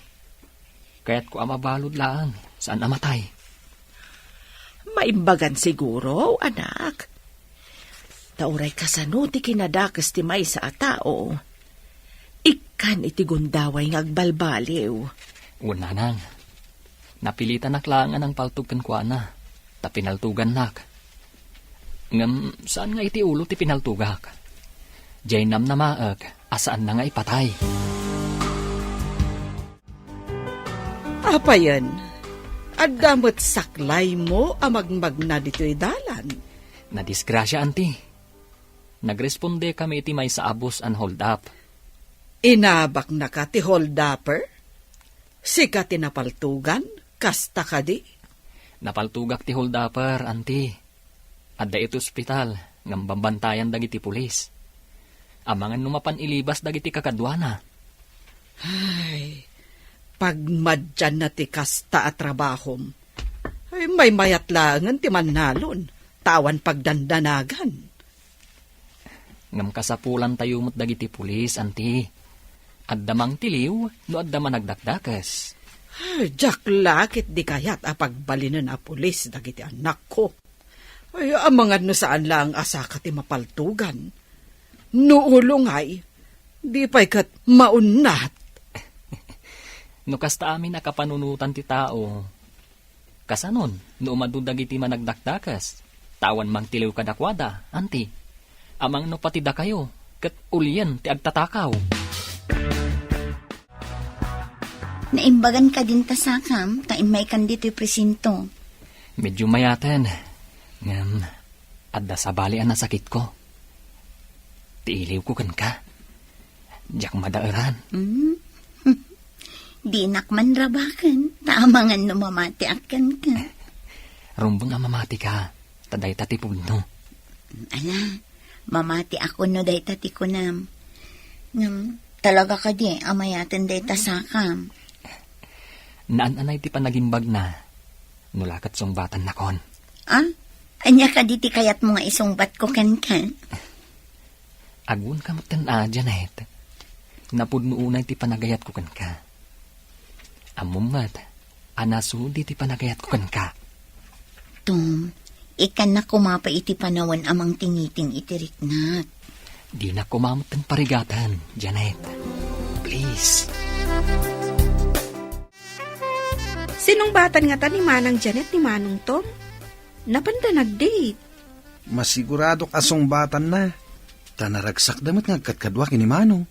kayatko a mabalud laeng, saan a matay. Maimbagan siguro, anak. Ta uray kasano ti kinadakes ti maysa a tao, ikkan iti gundaway nga agbalbaliw. Wen, nanang, napilitanak laeng a nangpaltog kenkuana, ta pinaltugannak. Ngem saan nga iti ulo ti pinaltugak. Diay namnamaek a saanna nga ipatay. Apayen, adda met saklaymo a magmagna ditoy dalan. Nadisgrasia, anti. Nagrespondekami iti maysa a bus a na-hold up. Inabaknaka ti hold upper? Sika ti napaltugan? Kasta kadi? Napaltugak ti hold upper, anti. Adda iti ospital, ngem bambantayan dagiti pulis. Amangan no mapan ilibas dagiti kakaduana. Ay, Pagmadianna ti kasta a trabahom. Ay, maymayat laengen ti mannalon, ta awan pagdandanagan. Ngem kasapulantayo met dagiti pulis, anti. Adda mangtiliw no adda managdakdakes. Ay, diak la ket di kayat a pagbalinen a pulis dagiti anakko. Ay, amangan no saan laeng a saka ti mapaltugan. No ulongay, di pay ket maunnat. No kasta amin a kapanunotan ti tao, kasanon no umadu dagiti managdakdakes, ta awan mangtiliw kadakuada, anti? Amangan no pati dakayo, ket ulien ti agtatakaw. Naimbagan kadin ta sakam, ta immaykan ditoy presinto. Medyo mayaten, ngem adda sabali a nasakitko. Ti iliwko kenka. Diak madaeran. Hmm? Dinak man rabaken, ta amangan no mamatiak kenka. Rumbeng a mamatika, ta dayta ti pudno. Ala, mamatiak no dayta ti kunam. Ngem, talaga kadi a mayaten dayta sakam? Naan-anay ti panagimbagna, no la ket sungbatan nakon. Ah? Ania kadi ti kayatmo nga isungbatko kenka? Agunka metten a, Janet. Napudno unay ti panagayatko kenka. Ammom met a nasudi ti panagayatko kenka. Tom, ikkannak koma pay iti panawen a mangtingiting iti riknak. Dinak koma metten parigaten, Janet. Please. Sinungbatan ngata ni Manang Janet ni Manong Tom? Napanda nag-date? Masiguradok a sungbatanna. Ta naragsakda met nga agkadkadua ken ni Manong.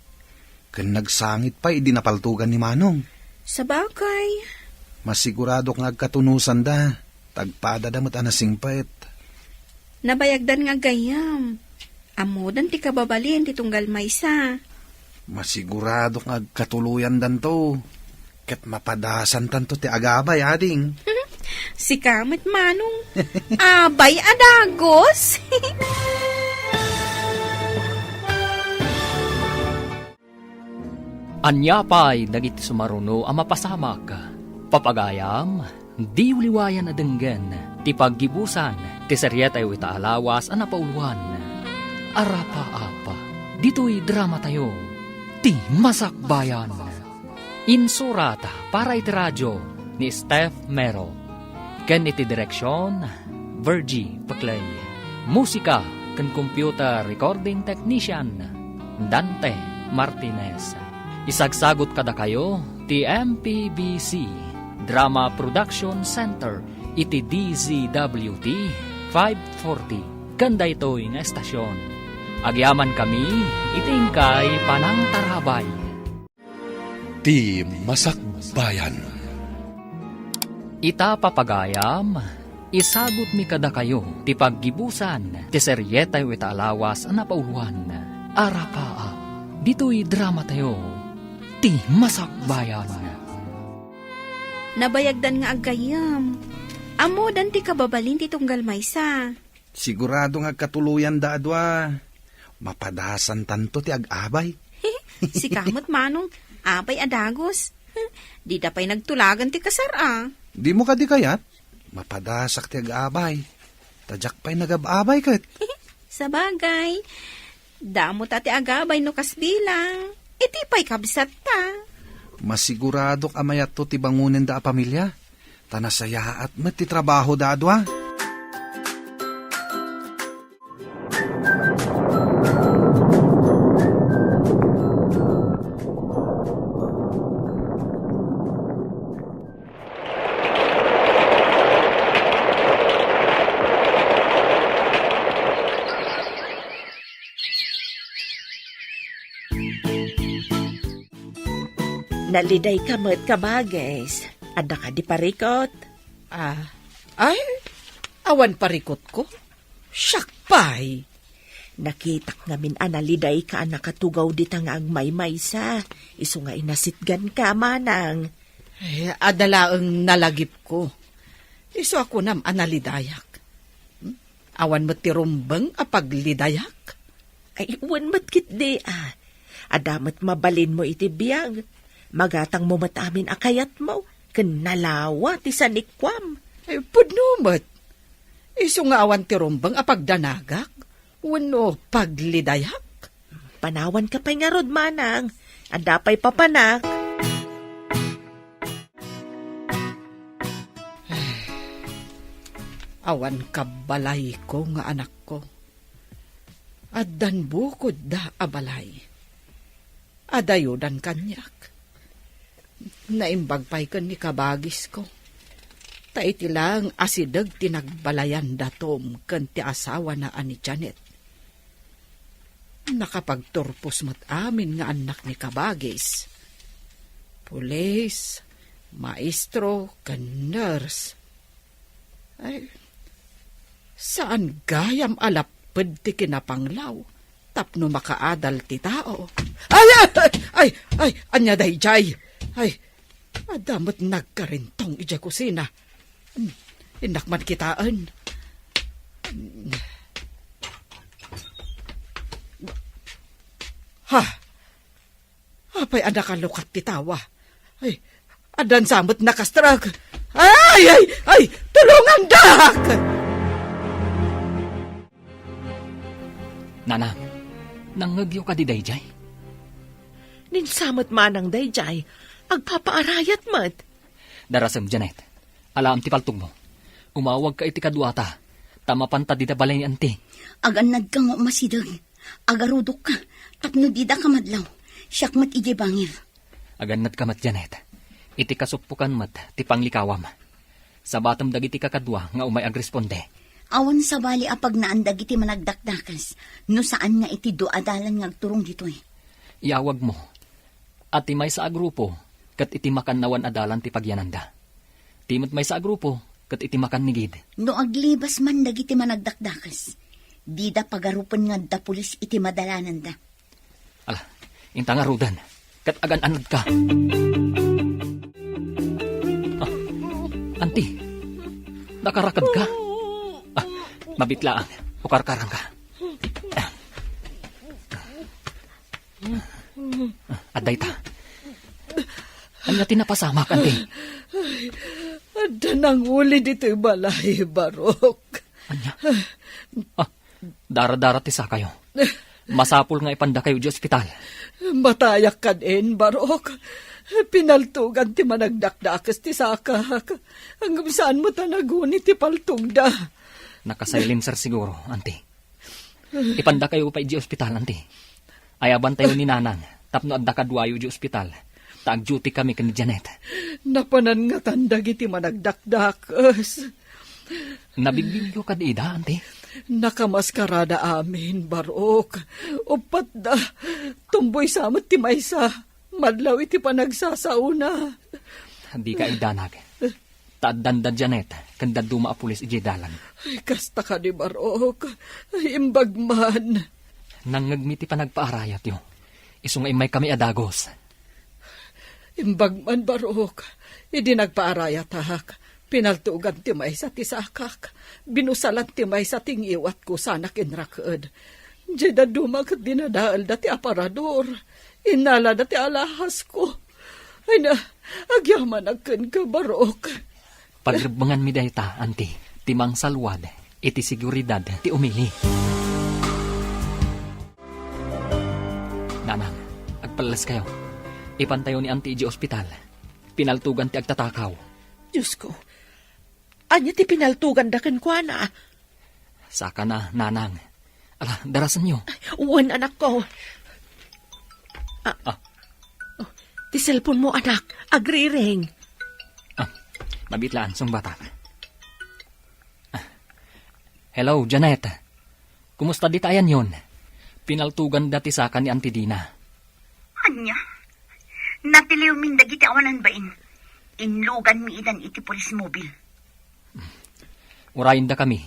Ken nagsangit pay idi napaltugan ni Manong. Sabagay. Masiguradok nga agkatunusanda. Ta agpadada met a nasingpet. Nabayagdan nga aggayam. Ammodan ti kababalin ti tunggal maysa. Masiguradok nga agkatuloyandanto. Ket mapadasantanto ti agabay, ading. Sika met, Manong. Abay a dagus. Ania pay dagiti sumaruno a mapasamak? Papagayam, diyo liwayan a denggen ti paggibusan ti serietayo ita a lawas a napauluan. Arapaap, ditoy dramatayo, Ti Masakbayan. Insurat para iti radio ni Steph Mero. Ken iti direksion, Virgie Peclay. Musika ken computer recording technician, Dante Martinez. Isagsagut kadakayo ti M P B C Drama Production Center iti D Z W T five forty ken daytoy nga estasion. Agyamankami iti inkay panangtarabay. Ti Masakbayan. Ita, papagayam, isagutmi kadakayo ti paggibusan ti serietayo ita a lawas a napauluan. Arapaap, ditoy dramatayo, Ti Masakbayan. Nabayagdan nga aggayam. Ammodan ti kababalin ti tunggal maysa. Sigurado nga agkatuloyanda a dua. Mapadasantanto ti ag-abay. Sika met, Manong, abay a dagus. Dida pay nagtulagan ti kasar a. Dimo kadi kayat? Mapadasak ti ag-abay. Ta diak pay nagab-abay ket. Sabagay. Damo ta ti agabay no kas bilang. Iti pay kabsatta. Masiguradok a mayatto ti bangonenda a pamilia. Ta nasayaat met ti trabahoda a dua. Nalidayka met, kabagis. Adda kadi parikut? Ah, ay, awan parikutko. Siak pay. Nakitak ngamin a nalidayka a nakatugaw dita nga agmaymaysa, isu nga inasitganka, manang. Eh, adda laeng nalagipko. Isu a kunam a nalidayak. Hmm? Awan met ti rumbeng a paglidayak? Ay, wen met ketdi, a. Adda met mabalinmo iti biag. Magatangmo met amin a kayatmo, ken nalawa ti sanikuam. Ay, pudno met. Isu nga awan ti rumbeng a pagdanagak, wenno paglidayak. Panawanka pay ngarud, manang. Adda pay papanak. Awan kabbalayko nga anakko. Addan bukodda a balay. Adayodan kaniak. Naimbag pay ken ni kabagisko. Ta iti laeng asideg ti nagbalayan da Tom ken ti asawana a ni Janet. Nakapagturpos met amin nga annak ni kabagis. Pulis, maestro, ken nurse. Ay, saan gayam a lapped ti kinapanglaw tapno makaadal ti tao. Ay, ay, ay, ay, ay, ania daydiay? Ay, adda met nagkarintong idiay kusina. Hmm, innak man kitaen. Ha? Apay a nakalukat ti tawa? Ay, addan sa met nakastrek. Ay, ay, ay, tulongandak! Nanang, nangngegyo kadi daydiay? Ninsamet manang daydiay, agpapaarayat met. Darasem, Janet. Alaem ti paltogmo. Umawagka iti kaduata, ta mapanta dida balay ni Anti. Agannadka nga umasideg. Agarudokka, tapno didaka madlaw. Siak met idiay bangir. Agannadka met, Janet. Iti kasuppokan met ti panglikawam. Sabatem dagiti kakadua nga umay agresponde. Awan sabali a pagnaan dagiti managdakdakes no saan nga iti dua a dalan nga agturong ditoy. Iyawagmo a ti maysa a grupo ket iti makannawan a dalan ti pagyananda. Ti met maysa a grupo ket iti makannigid. No aglibas man dagiti managdakdakes, dida pagarupen nga adda pulis iti madalananda. Ala, inta ngaruden, ket agan-anadka. Ah, Anti, nakarakedka? Ah, mabitlaang, ukarkarangka. Ah, adda ita. Ania ti napasamak, Anti? Ay, adda nanguli ditoy balay, Barok. Ania? Ah, Dara-dara ti sakayo. Masapul nga ipandakayo idiay ospital. Matayak kadin, Barok. Pinaltugan ti managdakdakes ti sakak. Ngem saan met a naguni ti paltogda. Nakasilenser siguro, Anti. Ipandakayo pay idiay ospital, Anti. Ayabantayo ni Nanang tapno adda kaduayo idiay ospital, ta agdutikami ken ni Janet. Napanan ngatan dagiti managdakdakes. Nabigbigyo kadi ida, Anti? Nakamaskarada amin, Barok. Uppat da, tumboy sa met ti maysa. Madlaw iti panagsasaona. Dika idanag. Ta addanda Janet ken dadduma a pulis idiay dalan. Ay, kasta kadi, Barok. Ay, imbag man. Nangngegmi ti panagpaarayatyo. Isu nga immaykami a dagus. Imbag man, Barok. Idi nagpaarayatak, pinaltugan ti maysa ti sakak. Binusalan ti maysa ti ngiwatko sanak inraked. Diay dadduma ket dinadaelda ti aparador. Innalada ti alahasko. Ay na, agyamanak kenka, Barok. Pagrebbenganmi dayta, Anti, ti mangsalwad iti seguridad ti umili. Nanang, agpelleskayo. Ipantayo ni Anti idiay ospital. Pinaltugan ti agtatakaw. Diosko, ania ti pinaltuganda kenkuana? Sakana, Nanang. Ala, darasenyo. Wen, anakko. Ah, Ah. Oh, ti cellphone mo, anak. Agriring. Ah, mabitlaan, sungbatak. Ah. Hello, Janet. Kumusta dita ayanyon? Pinaltuganda ti saka ni Auntie Dina. Ania? Natiliwmin dagiti awanan bain. Inluganmi idan iti police mobile. Urayendakami,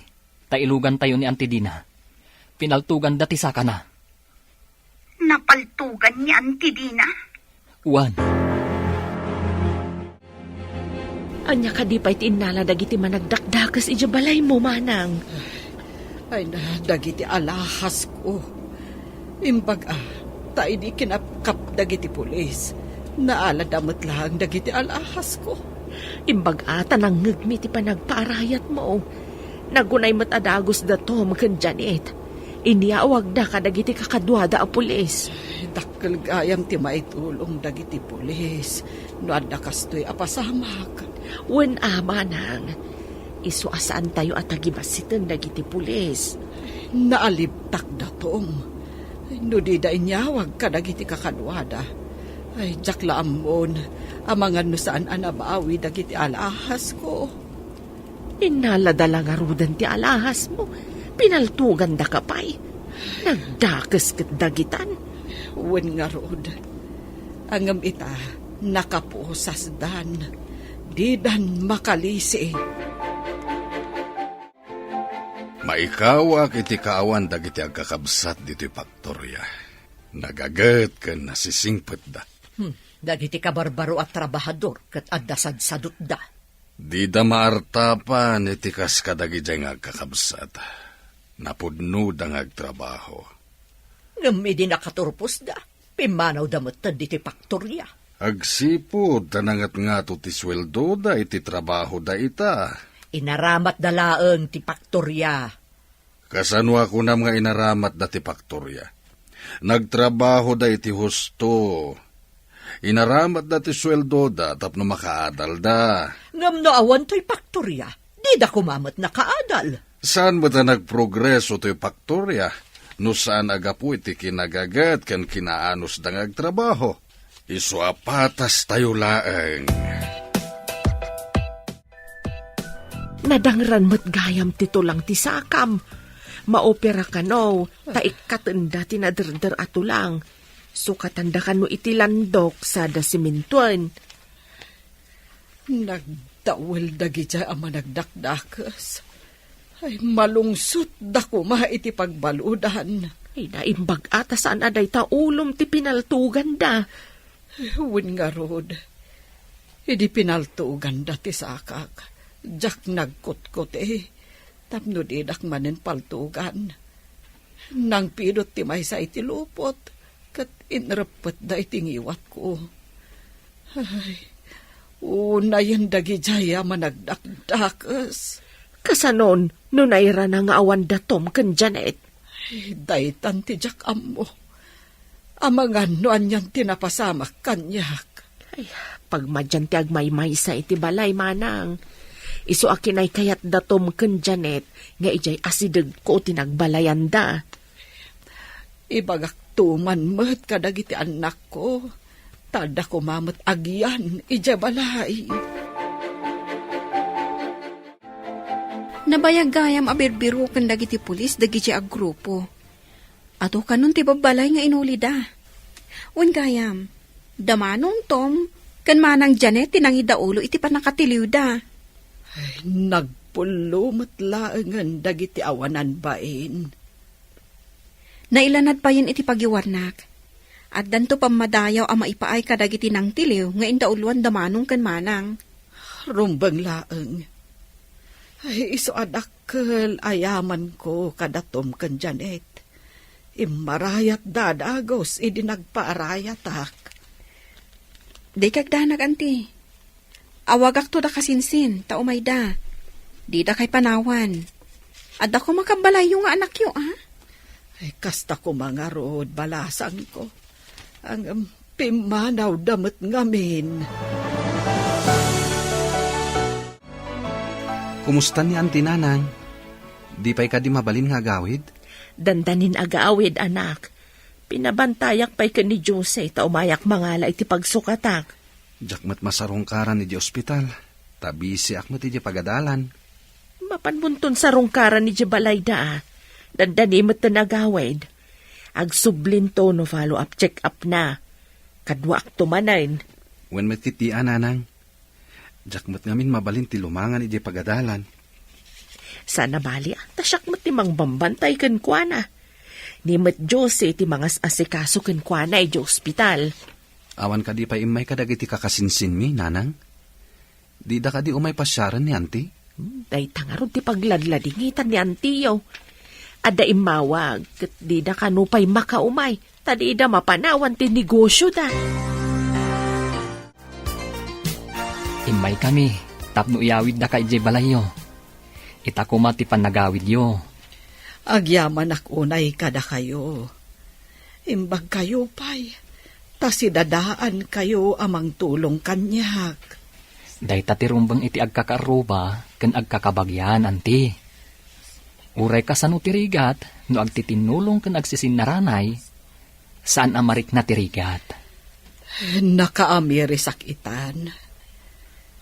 ta ilugantayo ni Auntie Dina. Pinaltuganda ti sakana. Napaltugan ni Auntie Dina? Wen. Ania kadi pay ti innala dagiti managdakdakes idiay balaymo, manang? Ay na, dagiti alahasko. Imbag a, ta idi kinapkap dagiti pulis, Naalada met laeng dagiti al'ahasko. Imbag-a ta nangngegmi ti panagpaarayatmo. Nagunay met a dagusda Tom ken Janet. Inyawagda kadagiti kakaduada a pulis. Dakkel gayam ti maitulong dagiti pulis no adda kastoy a pasamak. Wen a, manang. Isu a saantayo a tagibassiten dagiti pulis. Naalibtakda, Tom. No dida inyawag kadagiti kakaduada, ay, diak la ammon amangan no saan a nabawi dagiti al'ahasko. Innalada la ngaruden ti al'ahasmo. Pinaltogandaka pay. Nagdakes ket dagitan. Wen ngarud. Ngem ita, nakapuosasdan. Didan makalisi. Maikawak iti kaawan dagiti agkakabsat ditoy faktoria. Nagaget ken nasisingpetda. Hmm, dagiti kabarbaro a trabahador ket adda sadsadutda. Dida maartapan iti kas kadagidiay nga agkakabsat. Napudnoda nga agtrabaho. Ngem idi nakaturposda, pimmanawda metten ditoy faktoria. Agsipud ta nangatngato ti sueldoda iti trabahoda ita. Inaramatda laeng ti faktoria. Kasano a kunam nga inaramatda ti faktoria? Nagtrabahoda iti husto. Inaramatda ti sueldoda tapno makaadalda. Ngem no awan toy faktoria, dida koma met nakaadal. Saan met a nagprogreso toy faktoria no saan a gapu iti kinagaget ken kinaanusda nga agtrabaho? Isu a patastayo laeng. Nadangran met gayam ti tulang ti sakam. Maopera kano, ta ikkatenda ti naderder a tulang. Sukatanda kano iti landok sada simintoen. Nagdawel dagidiay a managdakdakes. Ay, malungsotda koma iti pagbaludan. Ay, naimbag-a ta saan a dayta ulom ti pinaltoganda. Wen ngarud, idi pinaltoganda ti sakak, diak nagkutkuti, tapno didak manen paltogan. Nangpidot ti maysa iti lupot, ket inreppetda iti ngiwatko. Ay, unayen dagidiay a managdakdakes. Kasanon no nairana nga awan da Tom ken Janet? Ay, daytan ti diak ammo. Amangan no anian ti napasamak kaniak. Ay, pagmadian ti agmaymaysa iti balay, manang. Isu a kinaykayat da Tom ken Janet nga idiay asidegko ti nagbalayanda. Ibagakto man met kadagiti annakko, ta adda koma met agian idiay balay. Nabayag gayam a birbiroken dagiti pulis dagiti a grupo. Adu kanon ti babbalay nga inulida. Wen gayam, da Manong Tom ken Manang Janet ti nangidaulo iti pannakatiliwda. Ay, nagpullo met laengen dagiti awanan bain. Nailanad payen iti pagiwarnak. Addanto pammadayaw a maipaay kadagiti nangtiliw nga indauloan da Manong ken Manang. Rumbeng laeng. Ay, isu a dakkel a yamanko kada Tom ken Janet. Immarayatda a dagus idi nagpaarayatak. Dikay agdanag, anti. Awagakto da kasinsin, ta umayda. Didakay panawan. Adda koma kabbalayyo nga anakyo, a? Ay, kasta koma ngarud, balasangko. Ngem pimmanawda met ngamin. Kumusta ni Auntie, Nanang? Di pay kadi mabalin nga agawid? Dandanin agawid, anak. Pinabantayak pay ken ni Jose ta umayak mangala iti pagsukatak. Diak met masarungkaran idiay ospital, ta bisiak met idiay pagadalan. Mapanmonton sarungkaran idiay balayda, a. Dandani metten agawid. Agsublinto no follow-up check-up na. Kaduaakto manen. Wen met iti a, Nanang. Diak met ngamin mabalin ti lumangan idiay pagadalan. Saan a bali, a, ta siak met ti mangbambantay kenkuana. Ni met Jose ti mangas-asikaso kenkuana idiay ospital. Awan kadi pay immay kadagiti kakasinsinmi, Nanang? Dida kadi umay pasiaren ni Auntie? Hmm, dayta ngarud ti pagladladingitan ni Auntie-yo. Adda immawag, ket dida kano pay makaumay, ta dida mapanawan ti negosioda. Immaykami tapno iyawiddaka idiay balayyo. Ita koma ti pannagawidyo. Agyamanak unay kadakayo. Imbagkayo pay, ta sidadaankayo a mangtulong kaniak. Dayta ti rumbeng iti agkakaarruba ken agkakabagian, anti. Uray kasano ti rigat no agtitinnulong ken agsisinnaranay, saan a marikna ti rigat. Nakaamirisak itan.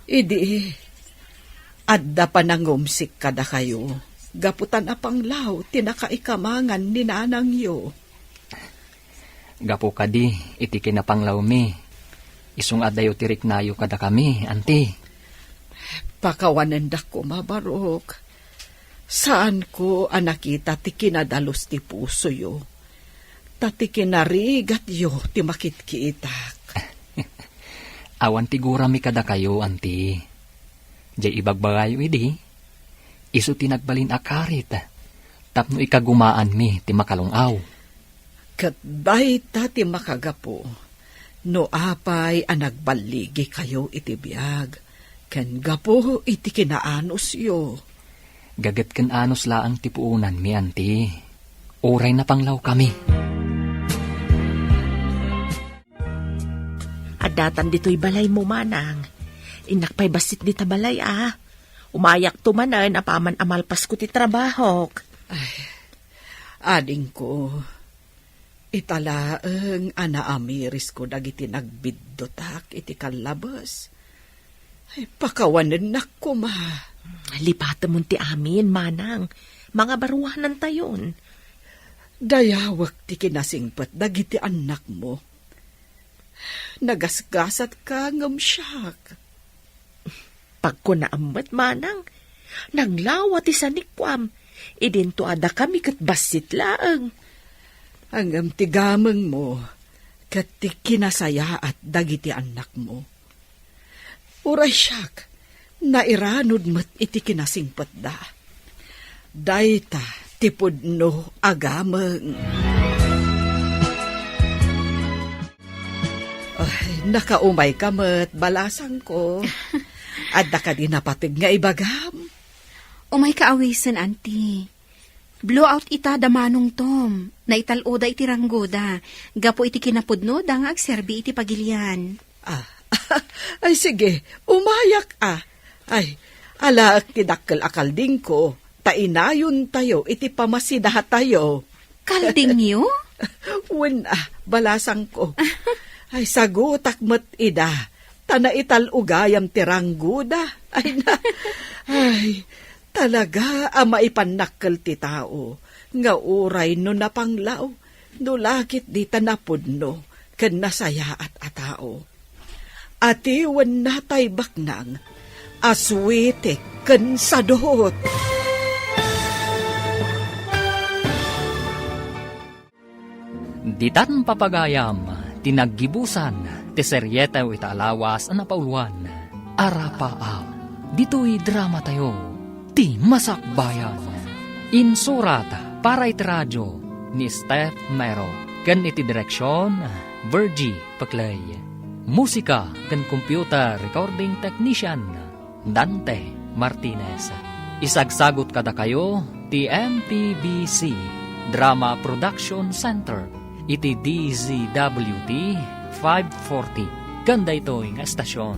Idi, adda panangumsik kadakayo, gapu ta napanglaw ti nakaikamangan ni nanangyo. Gapu kadi iti kinapanglawmi, isu nga addayo ti riknayo kadakami, anti. Pakawanendak koma, Barok. Saanko a nakita ti kinadalus ti pusoyo, ta ti kinarigatyo ti makitkitak. Awan ti gurami kadakayo, anti. Jay ibagbagayo idi, isu ti nagbalin a karit tapno ikagumaanmi ti makalung-aw. Ket dayta ti makagapu no apay a nagballigikayo iti biag ken gapu iti kinaanusyo. Gaget ken anus laeng ti puonanmi, anti. Uray napanglawkami. Addatan ditoy balaymo, manang. Innak pay bassit dita balay, a. Umayakto manen apaman a malpasko ti trabahok. Ay, adingko, ita laeng a naamirisko dagiti nagbiddutak iti kallabes. Ay, pakawanennak koma. Lipatemon ti amin, manang. Mangabaruanantayon. Dayawek ti kinasingpet dagiti annakmo. Nagasgasatka ngem siak. Pagkunaam met, manang, naglawa ti sanikkuam, idinto a dakami ket bassit laeng. Ngem ti gamengmo ket ti kinasayaat dagiti annakmo. Uray siak, nairanod met iti kinasingpetda. Dayta ti pudno a gameng. Ay, nakaumayka met, balasangko. Adda kadi napateg nga ibagam? Umayka awisen, Auntie. Blowout ita da Manong Tom. Naital-oda iti ranggoda. Gapu iti kinapudnoda nga agserbi iti pagilian. Ah, ay sige, umayak a. Ay, alaek ti dakkel a kaldingko, ta inayontayo iti pamasidatayo. Kaldingyo? Wen a, balasangko. Ay, sagutak met ida, ta naital-ugayam ti ranggoda. Ay na, ay, talaga a maipannakkel ti tao, nga uray no napanglaw, no la ketdi ta napudno ken nasayaat a tao. Atiwenna tay baknang a suitik ken sadot. Ditan papagayam ti naggibusan ti serietew ita a lawas a napauloan, Arapaap. Ditoy dramatayo, Ti Masakbayan. Insurat para iti radio ni Steph Mero ken iti direksion, Virgie Peclay. Musika ken computer recording technician, Dante Martinez. Isagsagut kadakayo ti M P B C Drama Production Center iti D Z W T five forty ken daytoy nga estasion.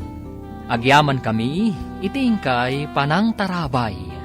Agyamankami iti inkay panangtarabay.